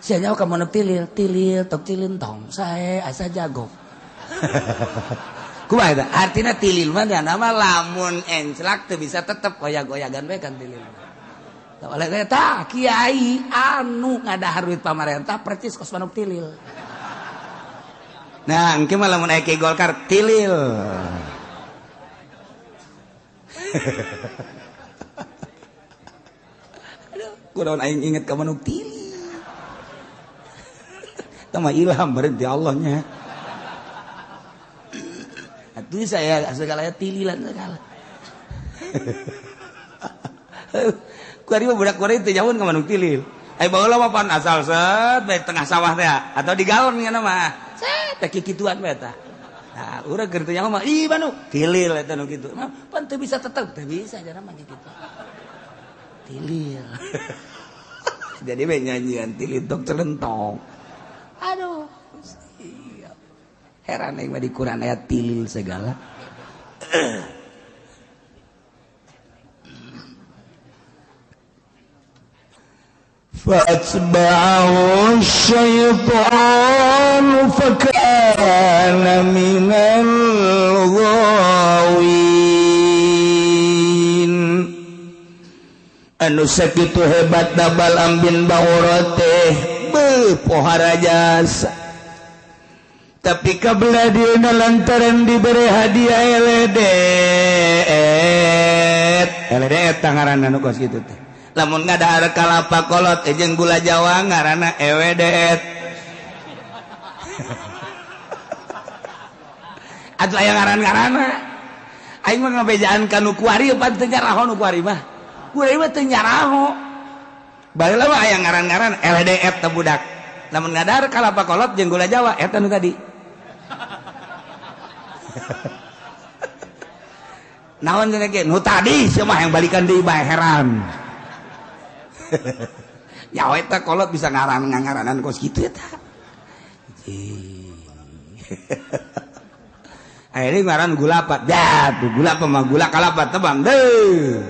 B: sia nyaho ka manuk tilil tilil tok tilil tong sae asa jago kumaha eta artina tilil mah nama lamun enclak teu bisa tetep goyag-goyagan we kan tilil. Oleh eta kiai anu ngadahar duit pamarentah percis kos manuk tilil. Nah, engke mah lamun aya kiai Golkar tilil. Aduh, kunaon aing inget ka manuk tilil. Eta mah ilham berarti Allahnya. Atuh saya segala tililan segala. Kuari mah budak kuari teu jauhun ka manuk tilil. Ai baheula mah pan asal set bae tengah sawah teh atau di galon nya mah. Set teh kikituan bae tah. Nah, urang keur teu nyaho mah ih manuk tilil eta nu kitu. Mah pan teu bisa tetep teu bisa jana mah kitu. Tilil. Jadi we nyanyian tilil tok celentong. Aduh. Heran aing mah di Quran ayat tilil segala. فأتبعه الشيطان فكان من الغاوين. Anu sakitu hebat Bal'am bin Ba'ura teh beuh pohara jasa. Tapi kabla dieuna lantaran diberi hadiah eledet. Eledet ngaranna nu kos kitu teh. Lamun ngadahar kalapa kolot jeung gula Jawa ngaranna ewedet. Atuh aya ngaran-ngaranna. Aing mah ngabejaan ka nu kuari pan teu nyaraho nu kuari mah. Kuari mah teu nyaraho. Baheula mah aya ngaran-ngaran eledet teh budak. Lamun ngadahar kalapa kolot jeung gula Jawa eta nu tadi. Naon cenah ge nu tadi sia mah yang balikan deui bae heran. Ya eta kolot bisa ngaran-ngaranan kos kitu eta. Akhirnya ngaran gulapat. Ya, tuh gula apa mah gula kalapat tebang deh.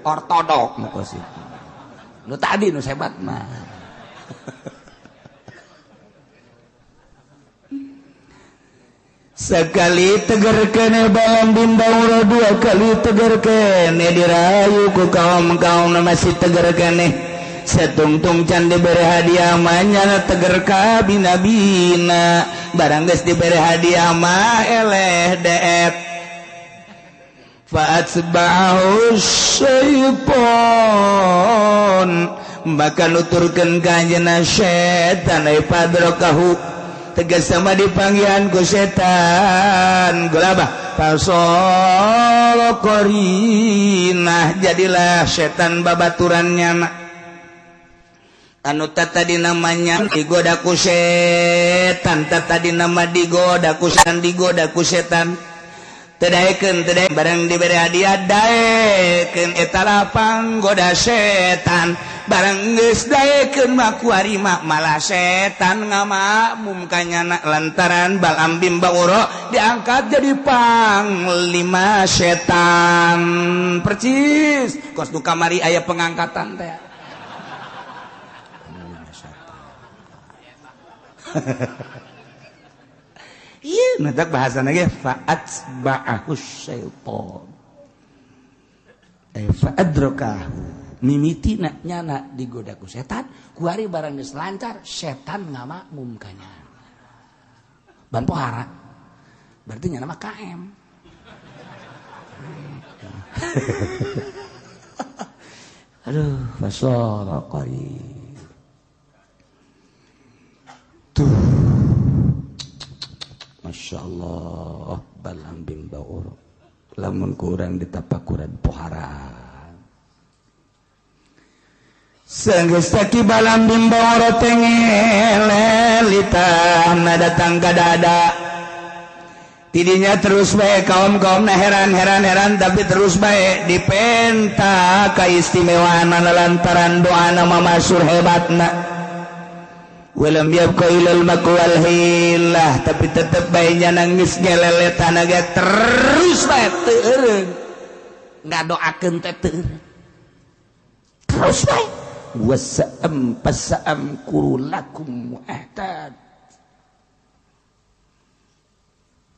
B: Ortodok nu kos itu. Nu tadi nu hebat mah. Sekali tegar kene Balaam bin Baura, dua kali tegar kene dirayu ku kaum-kaum masih tegar kene. Setungtung can diberi hadiah mah nyana tegar ka bina-bina. Barang geus diberi hadiah mah eleh deet. Fa'atba'ahu syaiton, maka nuturkeun ka anjeunna setan ai padrokahu tegas sama dipanggihan ku setan gelabah fasol qarinah, jadilah setan babaturannya anu tadi namanya digoda ku setan, tadi nama digoda ku setan, digoda ku setan teu daekeun teu daek barang diberi hadiah daekeun eta lapang goda setan, barang geus daekeun mah kuari mah malah setan ngamakmum ka nyana lantaran Balaam bin Baura diangkat jadi panglima setan. Percis kos nu kamari aya pengangkatan teh. Iya, nanti bahasana ge fa'atba'ahu syaitan. Fa'adrakahu. Mimiti na nyana digoda ku setan, kuari barang geus lancar, setan ngamakmum ka nyana. Ban pohara. Berarti nyana mah KM. Aduh, fasara qari. Tuh. Masya Allah, Balaam bin Baura. Lamun kurang ditapakuran pohara. Sanggeus taki Balaam bin Baura teh ngelelitahna datang ka dada. Tidinya terus bae kaum-kaumna heran-heran-heran, tapi terus bae dipenta kaistimewaanna lantaran doana mamasur hebatna. Walam yabqa ilal makwal hilah, tapi tetep bae nya nangis ngeleletan ge terus bae teu eureun. Ngadoakeun teh teu eureun. Terus bae wasa'am pasa'am kurulakum mu'ahtad.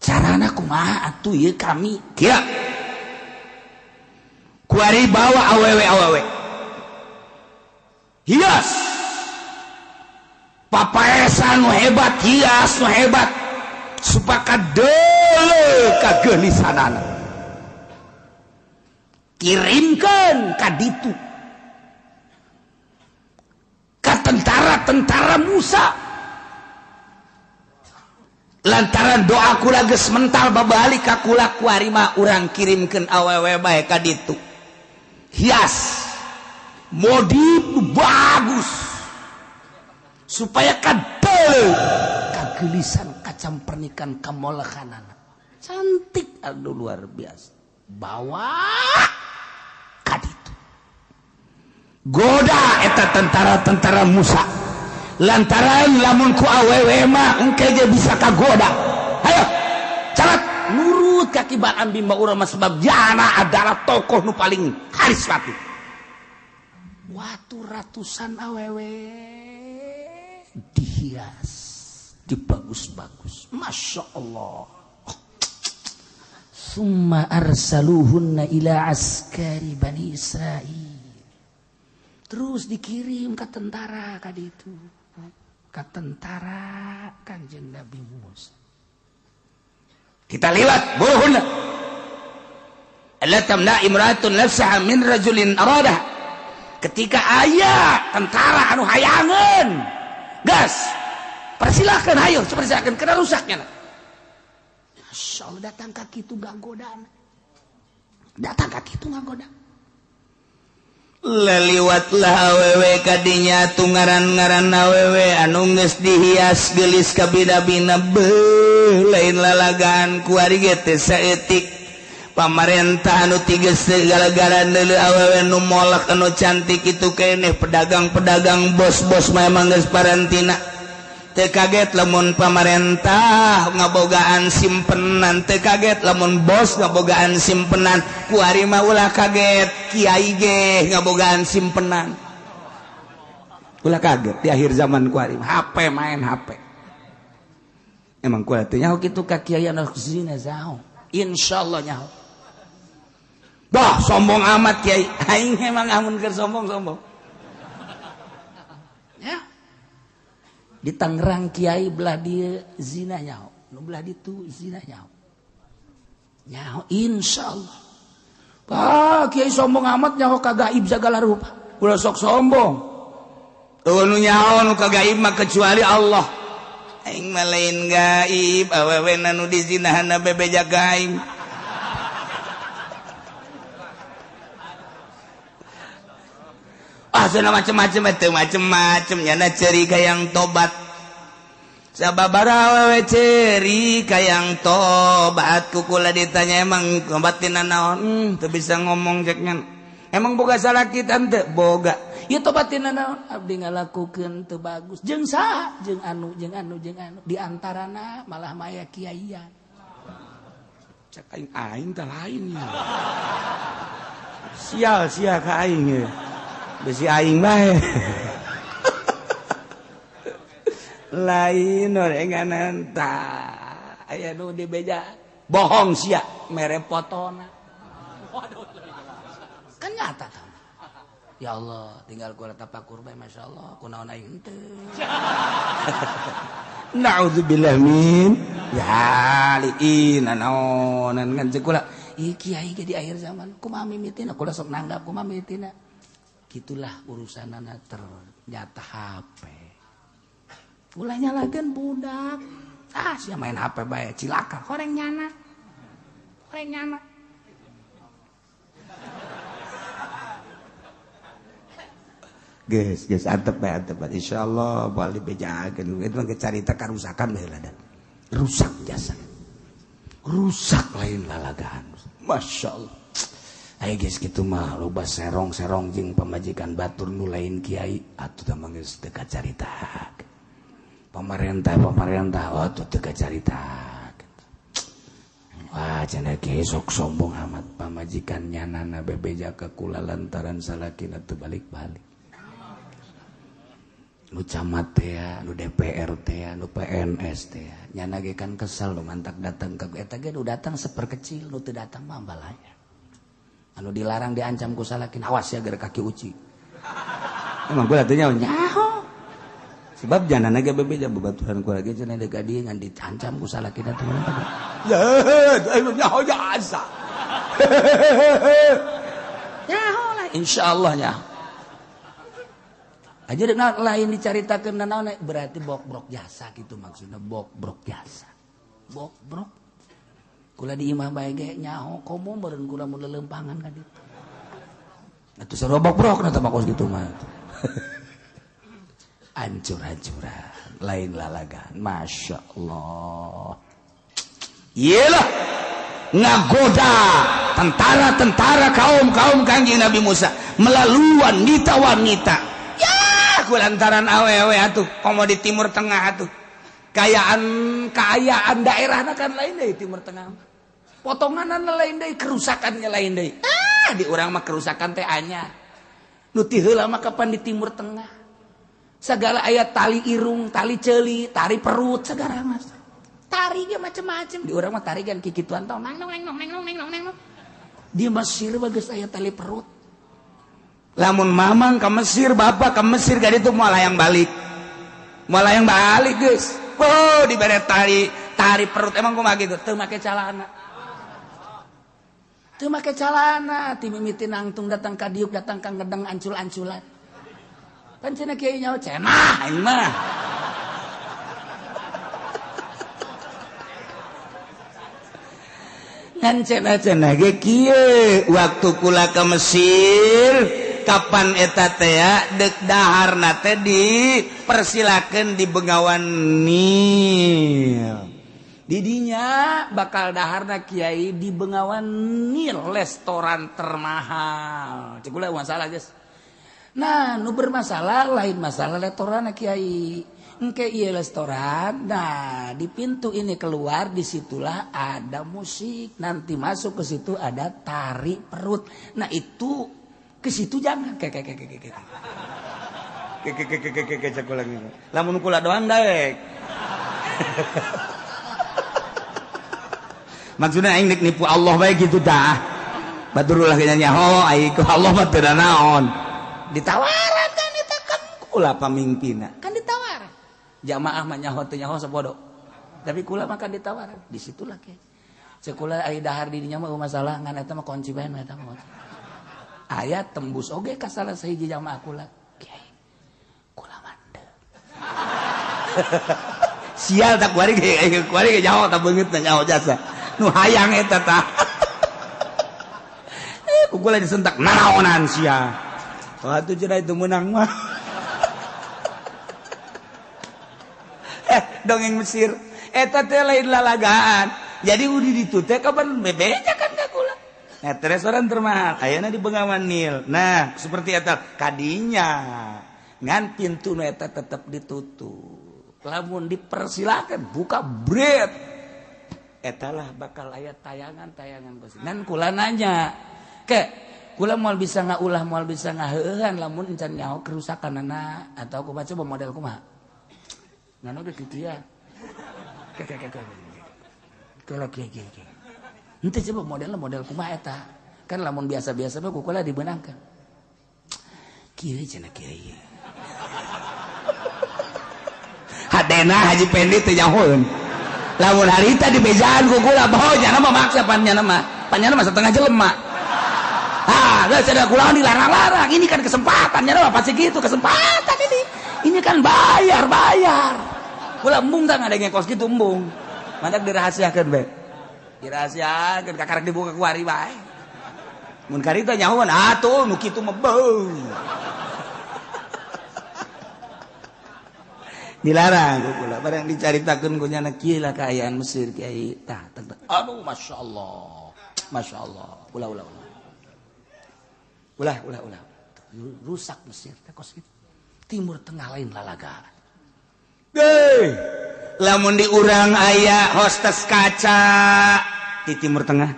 B: Carana kumaha atuh ieu kami? Kieu. Kuari bawa awewe-awewe. Hias. Papaesan nu hebat, hias nu hebat, supaya deuleu kageulisanana. Kirimkeun ka ditu ka tentara-tentara Musa. Lantaran doa kula geus mental babalik ka kula kuari mah urang kirimkeun awewe bae ka ditu. Hias modif bagus supaya kadel kagelisan kacam pernikan kamolekanana cantik, aduh luar biasa. Bawa kaditu goda eta tentara-tentara Musa lantaran lamun ku awewe mah engke ge bisa kagoda. Hayo carat nurut ka Ki Balaam bin Baura mah sebab jana adalah tokoh nu paling karismatik. Watu ratusan awewe dihias, dibagus-bagus, masya Allah. Summa arsaluhunna ila askari bani Israil. Terus dikirim ke tentara kadi itu, ke tentara Kanjeng Nabi Musa. Kita liwat buruhunna. Alla tamna imra'atun nafsaha min rajulin aradah. Ketika aya tentara anu hayangeun, gas, persilahkan, ayo, persilahkan, kena rusaknya. Masya Allah, datang kaki itu gak godaan. Datang kaki itu gak goda. Leliwatlah awewe kadinya tungaran-ngaran awewe anu geus dihias geulis kabina-bina beuh lain lalagaan kuari ge teh saeutik. Pamarentah anu tiga segala-gala neuleuh awewe nu molek anu cantik itu keneh, pedagang-pedagang bos-bos memang geus parantina. Teu kaget lamun pamarentah ngabogaan simpenan, teu kaget lamun bos ngabogaan simpenan. Kuari mah ulah kaget, kiai ge ngabogaan simpenan. Ulah kaget di akhir zaman kuari HP main HP. Emang kula teh nyaho kitu ka kiai anu zina zaho. Insyaallah nyaho. Bah sombong amat kiai. Aing emang amun keur sombong-sombong. Ya. Di Tangerang kiai belah dia zina nyaho, nu belah ditu zina nyaho. Nyaho insyaallah. Bah kiai sombong amat nyaho ka gaib sagala rupa. Ulah sok sombong. Eueuh nu nyaho nu ka gaib mah kecuali Allah. Aing mah lain gaib, awewe nu dizinahanna bebeja ka aing. Ah cenah macem-macem teu macem-macem nyana ceuri kayang tobat. Sababaraha awewe ceuri kayang tobat ku kula ditanya emang tobat tina naon? Teu bisa ngomong cek nya. Emang boga salaki tante? Boga. Ieu tobat tina naon? Abdi ngalakukeun teu bagus. Jeung saha? Jeung anu, jeung anu, jeung anu. Di antarana malah maya kiaian. Cek aing aing teh lain. Sial sia ka aing ye. Besi aing bae. Lain orenganan tah. Aya nu dibeja bohong sia mere fotona. Kan nyata tah. Ya Allah, tinggal kula tapakur bae masyaallah, kunaon aing teu. Naudzubillah min ya liin naonan ngan ceuk kula. Ieu kiai ge di akhir zaman kumaha mimitina kula sok nanggap kumaha mimitina. Gitulah urusanana ternyata HP. Ulah nyalakeun budak. Ah, sia main HP bae cilaka horeng nyana. Horeng nyana. Geus, geus antep bae antep. Insyaallah moal dibejakeun. Itu mah carita karusakan bae lah. Rusak jasa. Rusak lain lalagaan. Masyaallah. Ayo geus kitu mah loba serong-serong jeung pamajikan batur nu lain kiai atuh tah mah geus teu kacarita. Pemerintah atuh teu kacarita. Wah cenah kiai sok sombong amat pamajikan nyanana bebeja ka kula lantaran salakina teu balik-balik. Nu camat teh, nu DPR teh, nu PNS teh. Nyana ge kan kesel nu mantak datang ka eta ge nu datang seperkecil nu teu datang mah balaya. Anu dilarang diancam ku salakin awas ya gara kaki uci. Emang gua atuh nyaho. Sebab janana ge bebeja babaturan kula ge cenah deuk ka dieu ngan diancam ku salakin atuh. Ya, nyaho jasa. Nyaho lah insyaallah nyaho. Aja deuk lain dicaritakeun naon berarti bokbrok jasa gitu maksudna bokbrok jasa. Bokbrok. Kula di imah bae ge nyaho komo meureun kula mun lelempangan ka ditu. Atuh sarua bokbrok na teh mah kos kitu mah. Ancur-ancuran lain lalagan. Masya Allah. Iyalah ngagoda tentara-tentara kaum-kaum Kangjeng Nabi Musa melalui wanita-wanita. Ya, kulantaran awewe atuh komo di Timur Tengah atuh. Kaayaan daerahna kan lain deui Timur Tengah. Potonganna lain deui, kerusakannya lain deui. Ah, di urang mah kerusakan teh anyar. Nu ti heula mah kapan di Timur Tengah. Segala aya tali irung, tali ceuli, tali perut segala mas. Tari ge macem-macem. Di urang mah tari kan kikituan tong nang nang nang nang nang nang. Di Mesir mah geus aya tali perut. Lamun mamang ka Mesir, bapak ka Mesir ka ditu moal hayang balik. Moal hayang balik geus. Oh, dibere tari perut emang kumaha gitu teu make calana. Teu make calana, ti mimiti nangtung datang ka diuk datang ka ngedeng ancul-anculan. Pan cenah kiai nyaho cenah aing mah. Ngan cenah-cenah ge kieu waktu kula ka Mesir kapan eta teh deuk daharna teh dipersilakeun di Bengawan Nil. Didinya bakal daharna kiai di Bengawan Nil restoran termahal. Cek kula masalah geus. Nah, nu bermasalah lain masalah restoran kiai.
A: Engke ieu restoran, nah di pintu ini keluar, disitulah ada musik. Nanti masuk ke situ ada tari perut. Nah itu ke situ jangan kayak kayak kayak kayak
B: kayak kayak kayak kayak cek lagi. Lamun kula doang daek. Maksudnya aing nek nipu Allah bae gitu dah. Batur ulah nyaho aing ku Allah mah teu naon.
A: Ditawaran kan eta kan
B: kula pamimpinna.
A: Kan ditawaran. Jamaah mah nyaho teu nyaho sapodo. Tapi kula mah kan ditawaran. Disitulah ke. Cek kula ari dahar di dinya mah masalah ngan eta mah kunci bae eta mah. Aya tembus oge ka salah sahiji jamaah kula. Kiai. Kula mande.
B: Sial tak kuari ge kuari ge nyaho tak beungeut nyaho jasa. Nu hayang eta tah. Ku kula disentak naonan sia. Wah atuh cenah itu meunang mah. Dongeng Mesir eta teh lain lalagaan. Jadi udi ditu teh kapan bebeja kan ka kula. Nah, restoran termahal ayeuna di Bengawan Nil. Nah, seperti eta kadinya ngan pintu nu eta tetep ditutup.
A: Lamun dipersilakan buka bret. Etalah bakal aya tayangan-tayangan kos. Ngan kula nanya, ke kula moal bisa ngaulah moal bisa ngaheueuhan lamun encan nyaho kerusakanana atau kumaha coba model kumaha. Ngan oge kitu ya. Ke ke ke ke. Kalau kieu kieu kieu. Henteu coba modelna model kumaha eta. Kan lamun biasa-biasa mah ku kula dibeunangkeun. Kieu cenah kieu.
B: Hadena Haji Pendi teu nyahoeun. Lamun harita di bejaan ku kula baho nyana mah maksa pan nyana mah. Pan nyana mah setengah jelema.
A: Ah, geus ada kula dilarang-larang. Ini kan kesempatan nyana mah pasti gitu kesempatan ini. Ini kan bayar-bayar.
B: Kula embung tah ngadenge kos kitu embung. Mantak dirahasiakeun bae. Dirahasiakeun kakarek dibuka ku ari bae. Mun karita nyahoan atuh nu kitu mah beuh. Dilarang ku kula barang dicaritakeun ku nyana kieu lah kaayaan Mesir kiai tah
A: aduh masyaallah masyaallah ulah ulah ulah ulah ulah ulah rusak Mesir teh kos kitu. Timur Tengah lain lalagaan.
B: Deh, lamun di urang aya hostes kaca di Timur Tengah.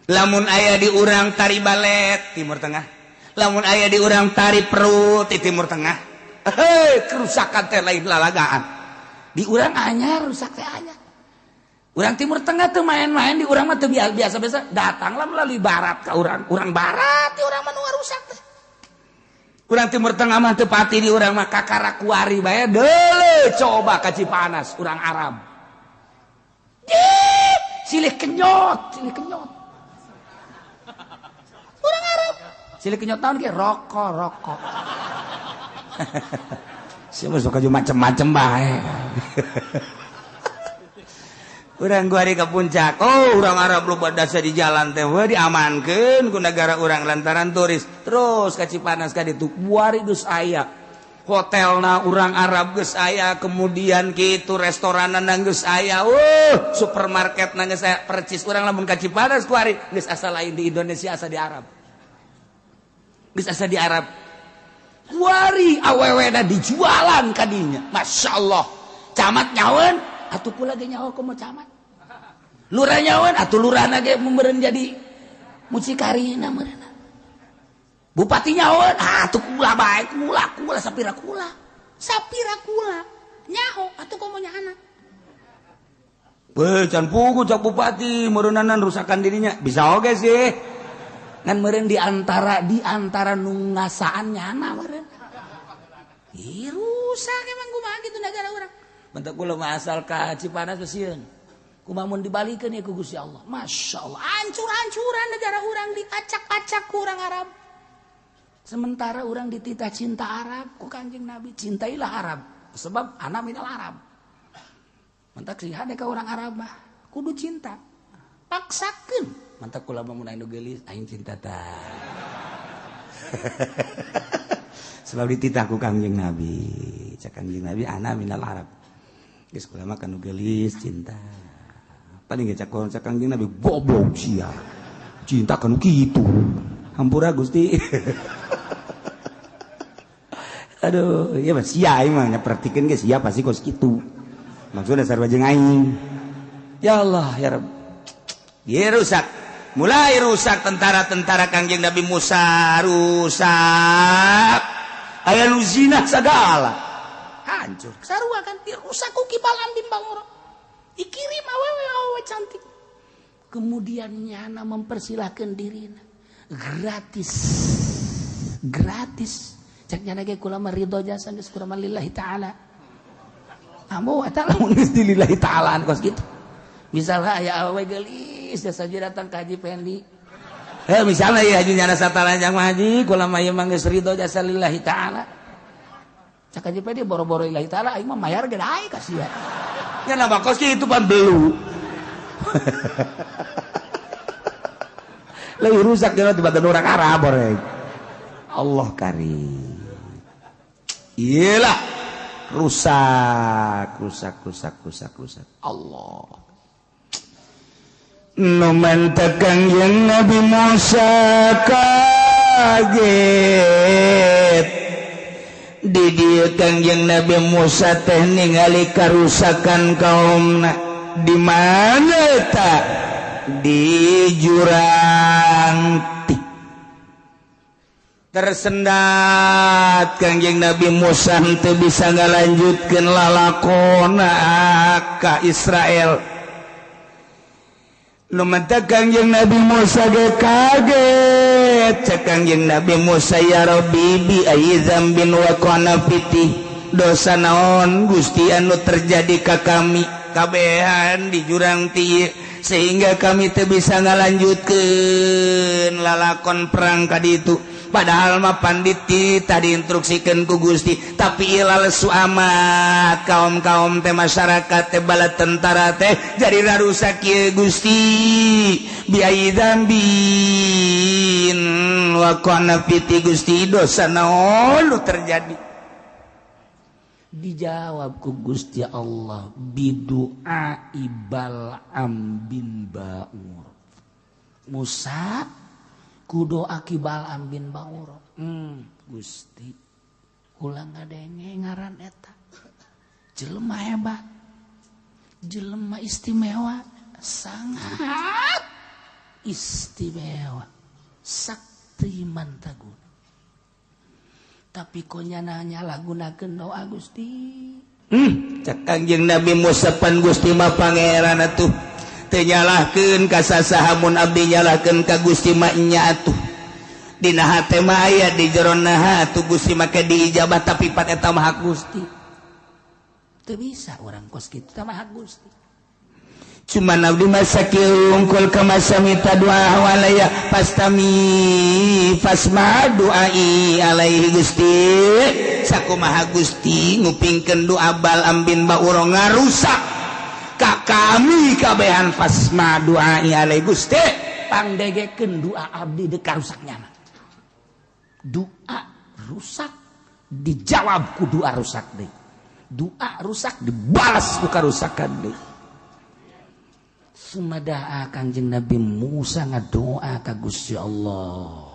B: Lamun aya di urang tari balet Timur Tengah. Lamun aya di urang tari perut di Timur Tengah.
A: Hei, kerusakan teh lain lalagaan. Di urang anyar rusak teh anyar. Urang Timur Tengah tuh main-main di urang mah teu biasa-biasa datanglah melalui barat ka urang. Urang barat di urang mah nu rusak teh.
B: Urang Timur Tengah mah teu pati di urang mah kakara kuari bae deuleu coba ka Cipanas urang Arab.
A: Dih, silih kenyot, silih kenyot. Urang Arab. Silih kenyot naon ge rokok, rokok.
B: Sia mah sok macem-macem bae. Urang kuari ka puncak. Oh, urang Arab loba dasa di jalan teh we diamankeun ku negara urang lantaran turis. Terus ka Cipanas ka ditu kuari geus aya. Hotelna urang Arab geus aya, kemudian kitu restoranna geus aya. Supermarketna geus aya percis urang lamun ka Cipanas kuari geus asa lain di Indonesia asa di Arab. Geus asa di Arab.
A: Kuari awewena dijualan kadinya. Masya Allah. Camat nyawen atuh kula ge nyaho komo camat. Lurah nyawen atuh lurahna ge meureun jadi mucikarina meureunna. Bupati nyawen atuh kula bae kula kula sapira kula. Sapira kula nyaho atuh komo nyaana.
B: Weh can pugu cak bupati meureunanan rusakan dirinya. Bisa oge sih.
A: Ngan meureun di antara nu ngasaan nyana meureun. Ih rusak emang kumaha kitu negara urang. Bentak kula mah asal ka Cipanas sieun. Kumaha mun dibalikeun ya ku Gusti Allah. Masyaallah, hancur-hancuran negara urang diacak-acak ku urang Arab. Sementara urang dititah cinta Arab ku Kanjeng Nabi, cintailah Arab sebab ana minal Arab. Mentak sih hade ka urang Arab mah kudu cinta. Paksakeun. Mantak kula mah mun anu geulis aing cinta tah.
B: Sebab dititah ku Kanjeng Nabi. Cak Kanjeng Nabi ana minal Arab. Geus kula mah kanu geulis cinta. Paling ge cak Kanjeng Nabi goblok sia. Cinta kanu kitu. Hampura Gusti. Aduh, iya mah sia aing mah nyapertikeun ge sia pasti kos kitu. Maksudna sarua jeung aing. Ya Allah, ya Rabb. Ieu rusak. Mulai rusak tentara-tentara Kangjeng Nabi Musa rusak. Aya nu zina sagala.
A: Hancur. Sarua kan dirusak ku Ki Balaam bin Baura. Dikirim awewe awewe cantik. Kemudian nyana mempersilahkan dirina. Gratis. Gratis. Cek nyana ge kula mah ridho jasa geus kula mah lillahi ta'ala. Ambo eta lamun geus di lillahi ta'alaan kos kitu. Misalnya aya awewe geulis jasa datang ka Haji Pendi.
B: Misalnya ya haji nyana sataranjang mah haji kula mah ieu mah geus ridho jasa lillahi ta'ala.
A: Cak Haji Pendi boro-boro lillahi ta'ala aing mah mayar ge daek ka sia.
B: Ya nama kos kitu pan belu. Leuwih rusak dina tibatan urang Arab oreng. Allah karim. Iyalah rusak rusak rusak rusak rusak. Allah. Nu mantak Kangjeng Nabi Musa kaget. Di dieu Kangjeng Nabi Musa teh ningali karusakan kaumna. Di mana eta? Di jurang tik. Tersendat Kangjeng Nabi Musa henteu bisa ngalanjutkeun lalakona ka Israel. Nu mantak Kangjeng Nabi Musa ge kaget. Cek Kangjeng Nabi Musa ya Rabbi bi ayyi dzambin waqana fiti. Dosa naon Gusti anu terjadi ka kami kabehan di jurang ti sehingga kami teu bisa ngalanjutkeun lalakon perang ka ditu. Padahal mah panditi tadi instruksikan ku Gusti, tapi ila lesu amat kaum-kaum teh masyarakat teh bala tentara teh jadi rarusak ieu Gusti biayi dzambin wa qana fiti Gusti dosa naon nu terjadi.
A: Dijawab ku Gusti Allah bidu'a Bal'am bin Ba'ur. Musa ku doa Ki Bal'am bin Ba'ur. Gusti kula ngadenge ngaran eta. Jelema hebat. Jelema istimewa, sangat istimewa. Sakti mantaguna. Tapi kok nyana nyalahgunakeun doa Gusti.
B: Cek Kangjeng Nabi Musa pan Gusti mah pangeran atuh. Teu nyalahkeun ka sasaha mun abdi nyalahkeun ka Gusti mah nya atuh. Dina hate mah aya di jero naha atuh Gusti make diijabah tapi pan eta mah hak Gusti.
A: Teu bisa urang kos kitu tah mah hak Gusti.
B: Cuman abdi mah sakieu unggul ka masa minta doa walaya pastami fasma doai alaihi Gusti. Sakumaha Gusti ngupingkeun doa Bal'am bin Ba'ur ngarusak ka kami kabehan fasma doai alaihi Gusti.
A: Pangdegekeun doa abdi deuk karusak nyana. Doa rusak dijawab ku doa rusak deui. Doa rusak dibalas ku karusakan deui. Sumadaa Kangjeng Nabi Musa ngadoa ka Gusti Allah.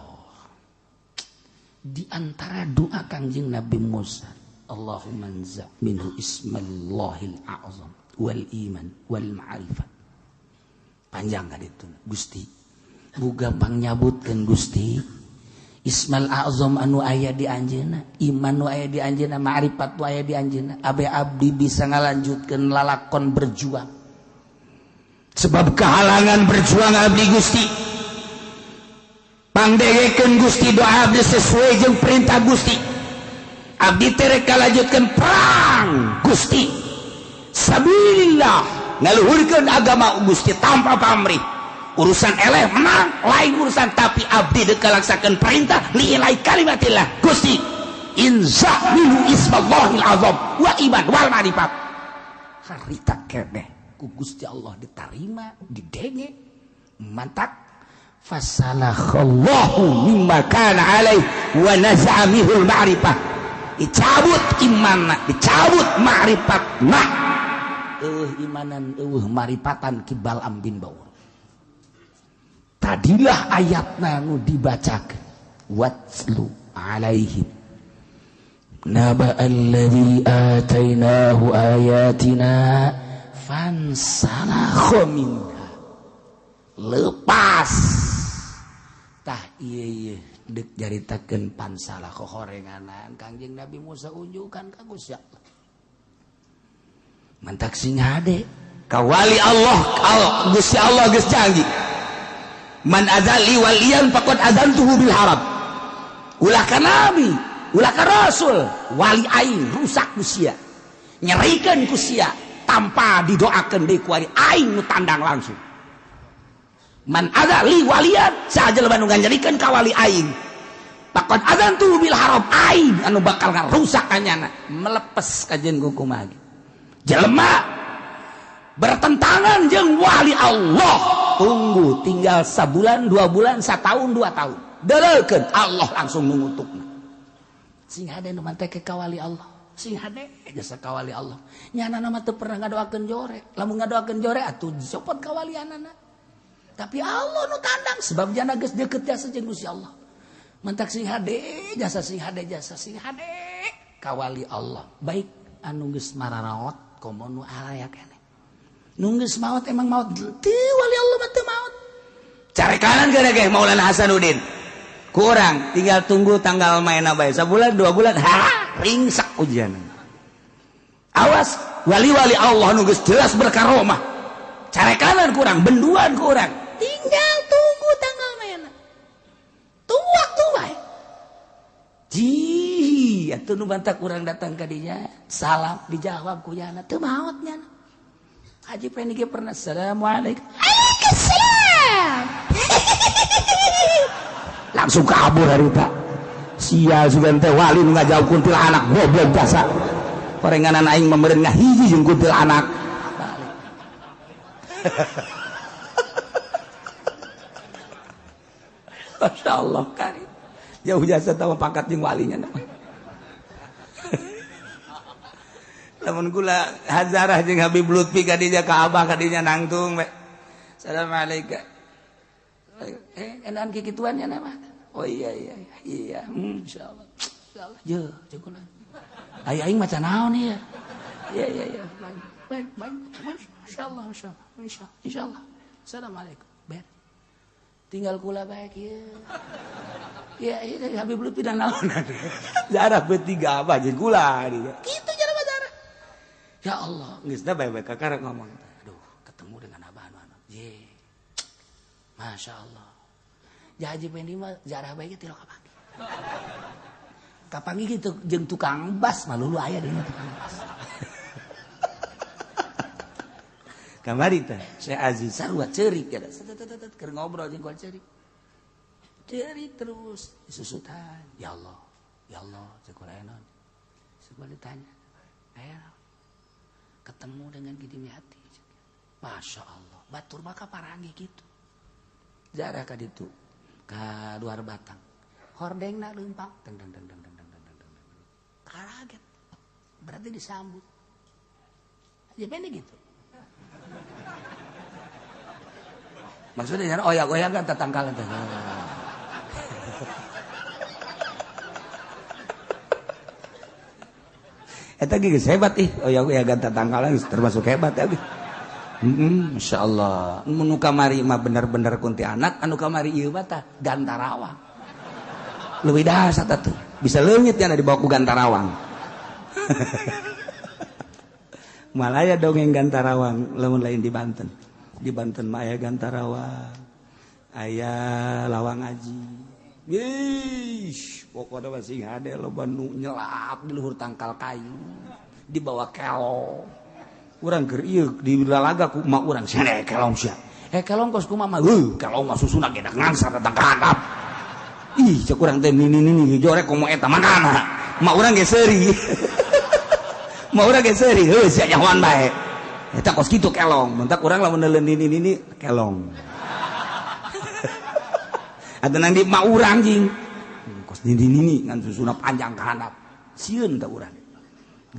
A: Di antara doa Kangjeng Nabi Musa, Allahumma anza minhu ismallahil a'zam wal iman wal ma'rifah. Panjang kan itu Gusti. Bu gampang nyabutkeun Gusti. Ismal a'zam anu aya di anjeunna, iman nu aya di anjeunna, ma'rifat nu aya di anjeunna. Abe abdi bisa ngalanjutkeun lalakon berjuang.
B: Sebab kehalangan berjuang abdi Gusti. Pangdegekeun Gusti doa abdi sesuai jeung perintah Gusti. Abdi teh rek kalanjutkeun perang Gusti. Sabilillah ngaluhurkeun agama Gusti tanpa pamrih. Urusan eleh menang lain urusan, tapi abdi deuk kalaksakeun perintah liilai kalimatillah Gusti. Inza minhu ismallahil azam wa iman wal ma'rifat.
A: Harita keneh ku Gusti Allah ditarima, didenge, mantak
B: fasalakhallahu mimma kana alaih wa naza'a minhul ma'rifah. Dicabut imanna, dicabut ma'rifatna.
A: Eueuh imanan, eueuh maripatan Ki Bal'am bin Ba'ur. Tadilah ayatna nu dibacakeun watlu alaihim Naba alladzi atainahu ayatina fansalakha minha. Lepas. Tah ieu ieu deuk jaritakeun pansalakha horenganan Kangjeng Nabi Musa unjukan ka Gusti Allah. Mantak sing hade
B: ka wali Allah, Gusti Allah geus janji. Man azali waliyan faqad azantuhu bil harab. Ulah ka nabi, ulah ka rasul, wali aing rusak ku sia. Nyerikeun ku sia tanpa didoakeun deui ku wali aing nu tandang langsung. Man azali waliyan saja jelema nu nganyerikeun ka wali aing. Faqad azantuhu bil harab, aing anu bakal ngarusak ka nyana, melepes ka jeung kumaha. Jelema bertentangan jeung wali Allah. Tunggu tinggal sabulan, 2 bulan, 1 tahun, 2 tahun. Deleukeun Allah langsung mengutukna.
A: Sing hade nu manteke ka wali Allah. Sing hade jasa ka wali Allah. Nyana mah teu pernah ngadoakeun jore. Lamun ngadoakeun jore atuh dicopot ka walianana. Tapi Allah nu tandang sebab jana geus deukeut jasa jeung Gusti Allah. Mantak sing hade jasa, sing hade jasa, sing hade ka wali Allah. Baik anu geus mararaot komo nu araya keneh. Nu geus maot emang maot teu wali Allah mah teu maot.
B: Carekanan gara ge Maulana Hasanuddin. Kurang tinggal tunggu tanggal main bae. Sabulan 2 bulan ha ringsak ujian. Awas wali-wali Allah nu geus jelas berkaromah. Carekanan kurang, benduan kurang.
A: Tinggal tunggu tanggal main. Tunggu waktu bae. Ji, atuh nu bantak kurang datang ka dinya, salam dijawab ku nyana teu maot nyana. Haji Pendi ge pernah assalamualaikum. Waalaikumsalam.
B: Langsung kabur harita. Sia sugan teh wali nu ngajauh kuntilanak goblok jasa. Horenganan aing meureun ngahiji jeung kuntilanak.
A: Balik.
B: Masya Allah kari. Jauh jasa tahu pangkat jeung walinya. Lamun kula hazarah jeung Habib Lutfi kadinya ka Abah kadinya nangtung we. Assalamualaikum.
A: Enan kikituan nya mah. Oh iya iya iya. Insyaallah. Insyaallah. Ye, jeung kula. Ai aing maca naon ieu? Iya iya iya. Baik, baik. Insyaallah, insyaallah. Insyaallah. Insyaallah. Assalamualaikum. Ber. Tinggal kula baik ieu. Iya, iya Habib Lutfi dan naon.
B: Jarah bertiga Abah jeung kula dinya.
A: Kitu jarah mah jarah. Ya Allah,
B: geus da bae-bae kakara ngomong.
A: Aduh, ketemu dengan Abah anu anu. Ye. Masya Allah. Haji Pendi mah jarah bae ge ti kapanggih. Kapanggih gitu jeung tukang bas malulu aya di tukang bas.
B: Kamari teh Syekh Aziz
A: sarua ceurik ya. Keur ngobrol jeung kual ceurik. Ceurik terus disusutan. Ya Allah. Ya Allah, cek kula naon. Sekolah ditanya. Aya ketemu dengan Gidimiati. Masya Allah. Batur maka parangi gitu. Jarah ka ditu ka luar batang. Hordengna leumpang deng deng deng deng deng deng deng deng. Kaget. Berarti disambut. Aja pendek gitu.
B: Maksudnya jangan oyak-oyak kan tetangkalan teh. Eta geus hebat ih, oyak-oyak tetangkalan termasuk hebat ya. Masya Allah. Nu kamari mah bener-bener kuntilanak, anu kamari ieu mah tah Gantarawang. Leuwih dahsyat atuh. Bisa leungit nya dibawa ku Gantarawang. Malah aya dongeng Gantarawang lamun lain di Banten. Di Banten mah aya Gantarawang, aya Lawang Aji. Ih, pokokna mah sing hade loba nu nyelap di luhur tangkal kayu, dibawa kelong. Urang keur ieu di lalaga ku emak urang sia kelong sia. Kelong kos kumaha mah? Heuh, kelong mah susuna ge ngangsar datang ka handap. Ih, cek urang teh nini jorek komo eta makana. Emak urang ge seuri. Emak urang ge seuri, heuh sia nyahoan bae. Eta kos kitu kelong, mentak urang lamun neuleun nini kelong. Atuh nang di emak urang jing. Kos nini ngan susuna panjang ka handap. Sieun teh urang.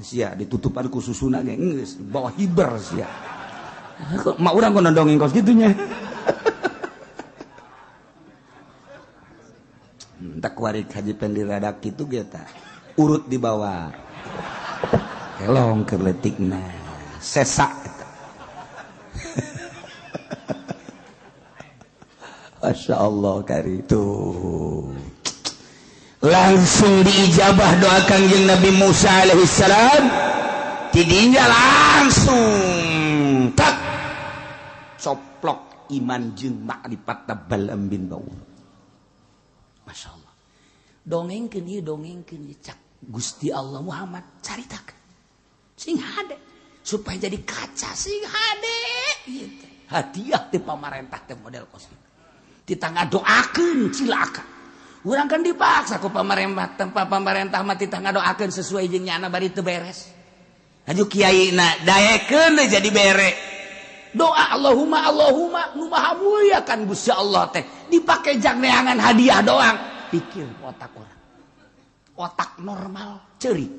B: Sia ditutupan ku susuna ge geus bawa hiber sia. Mak urang kono dongeng kos kitunya. Tak warik Haji Pendi rada kitu ge tah. Urut di bawah. Helong keur leutikna. Sesak eta. Masya Allah kari itu. Langsung diijabah doa Kangjeng Nabi Musa alaihissalam. Tidinya langsung tak coplok iman jeung makrifat Balaam bin Baur.
A: Masya Allah. Dongengkeun ieu, dongengkeun ieu cak Gusti Allah Muhammad caritakeun. Sing hade supaya jadi kaca sing hade ieu teh. Hadiah ti pamarentah teh model kos kitu. Titah ngadoakeun cilaka. Urang kan dipaksa ku pamarentah, tempat pamarentah mah titah ngadoakeun sesuai jeung nyana bari teu beres.
B: Aju kiai na daekeun jadi bere.
A: Doa Allahumma Allahumma nu maha mulia kan Gusti Allah teh dipake jang neangan hadiah doang. Pikir otak orang. Otak normal ceurik.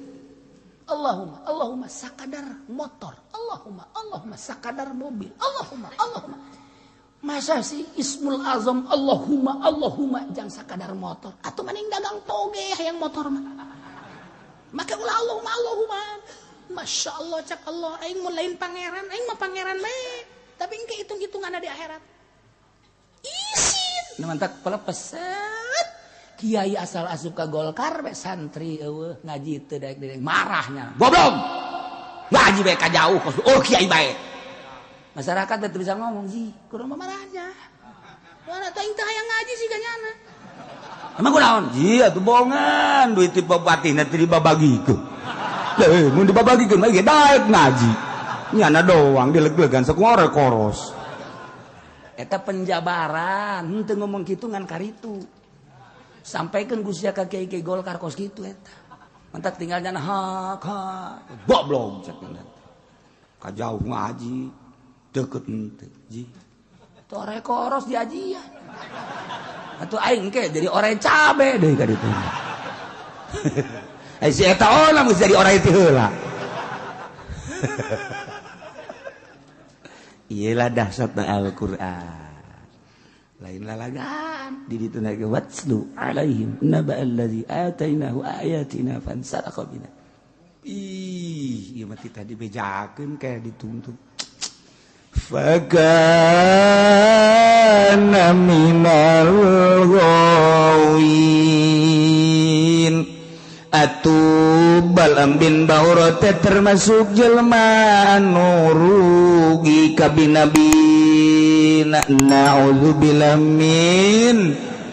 A: Allahumma Allahumma sakadar motor. Allahumma Allahumma sakadar mobil. Allahumma Allahumma. Masa sih Ismul Azam Allahumma Allahumma jang sakadar motor atau mending dagang toge hayang motor mah. Maka ulah Allahumma Allahumma. Masya Allah cak Allah aing mun lain pangeran aing mah pangeran bae. Tapi engke hitung-hitungan di akhirat. Isin. Nu mantak pelepeset. Kiai asal asup ka Golkar be santri eueuh ngaji teu daek daek marahnya. Goblok. Ngaji bae ka jauh kos. Oh kiai bae. Masyarakat teu bisa ngomong ji, kurang marahnya. Mana teh aing teh hayang ngaji sih kanyana.
B: Emang kunaon? Ji atuh bohongan duit ti bupati teh dibabagikeun. Leuh, mun dibabagikeun mah ge daek ngaji. Nyana doang dileg-legan sakumaha koros.
A: Eta penjabaran, henteu ngomong kitu ngan karitu. Sampaikeun Gusti ka kiai-kiai Golkar kos kitu eta. Mantak tinggal nyana hak hak.
B: Goblok cek ka jauh ngaji deket henteu ji.
A: Tore koros diajian. Atuh aing ke jadi orang cabe deui ka ditu.
B: Ai si eta olah geus jadi orang teh heula. Iyalah dahsyatna Al-Qur'an. Lain lalagan di ditu na ge watslu alaihim naba allazi atainahu ayatina fansalaqa minha. Ih, ieu mah tita dibejakeun kayak dituntut. Fakana minal ghawin. Atuh Balaam bin Baur teh termasuk jelema anu rugi ka binabi. Na'udzubillah min.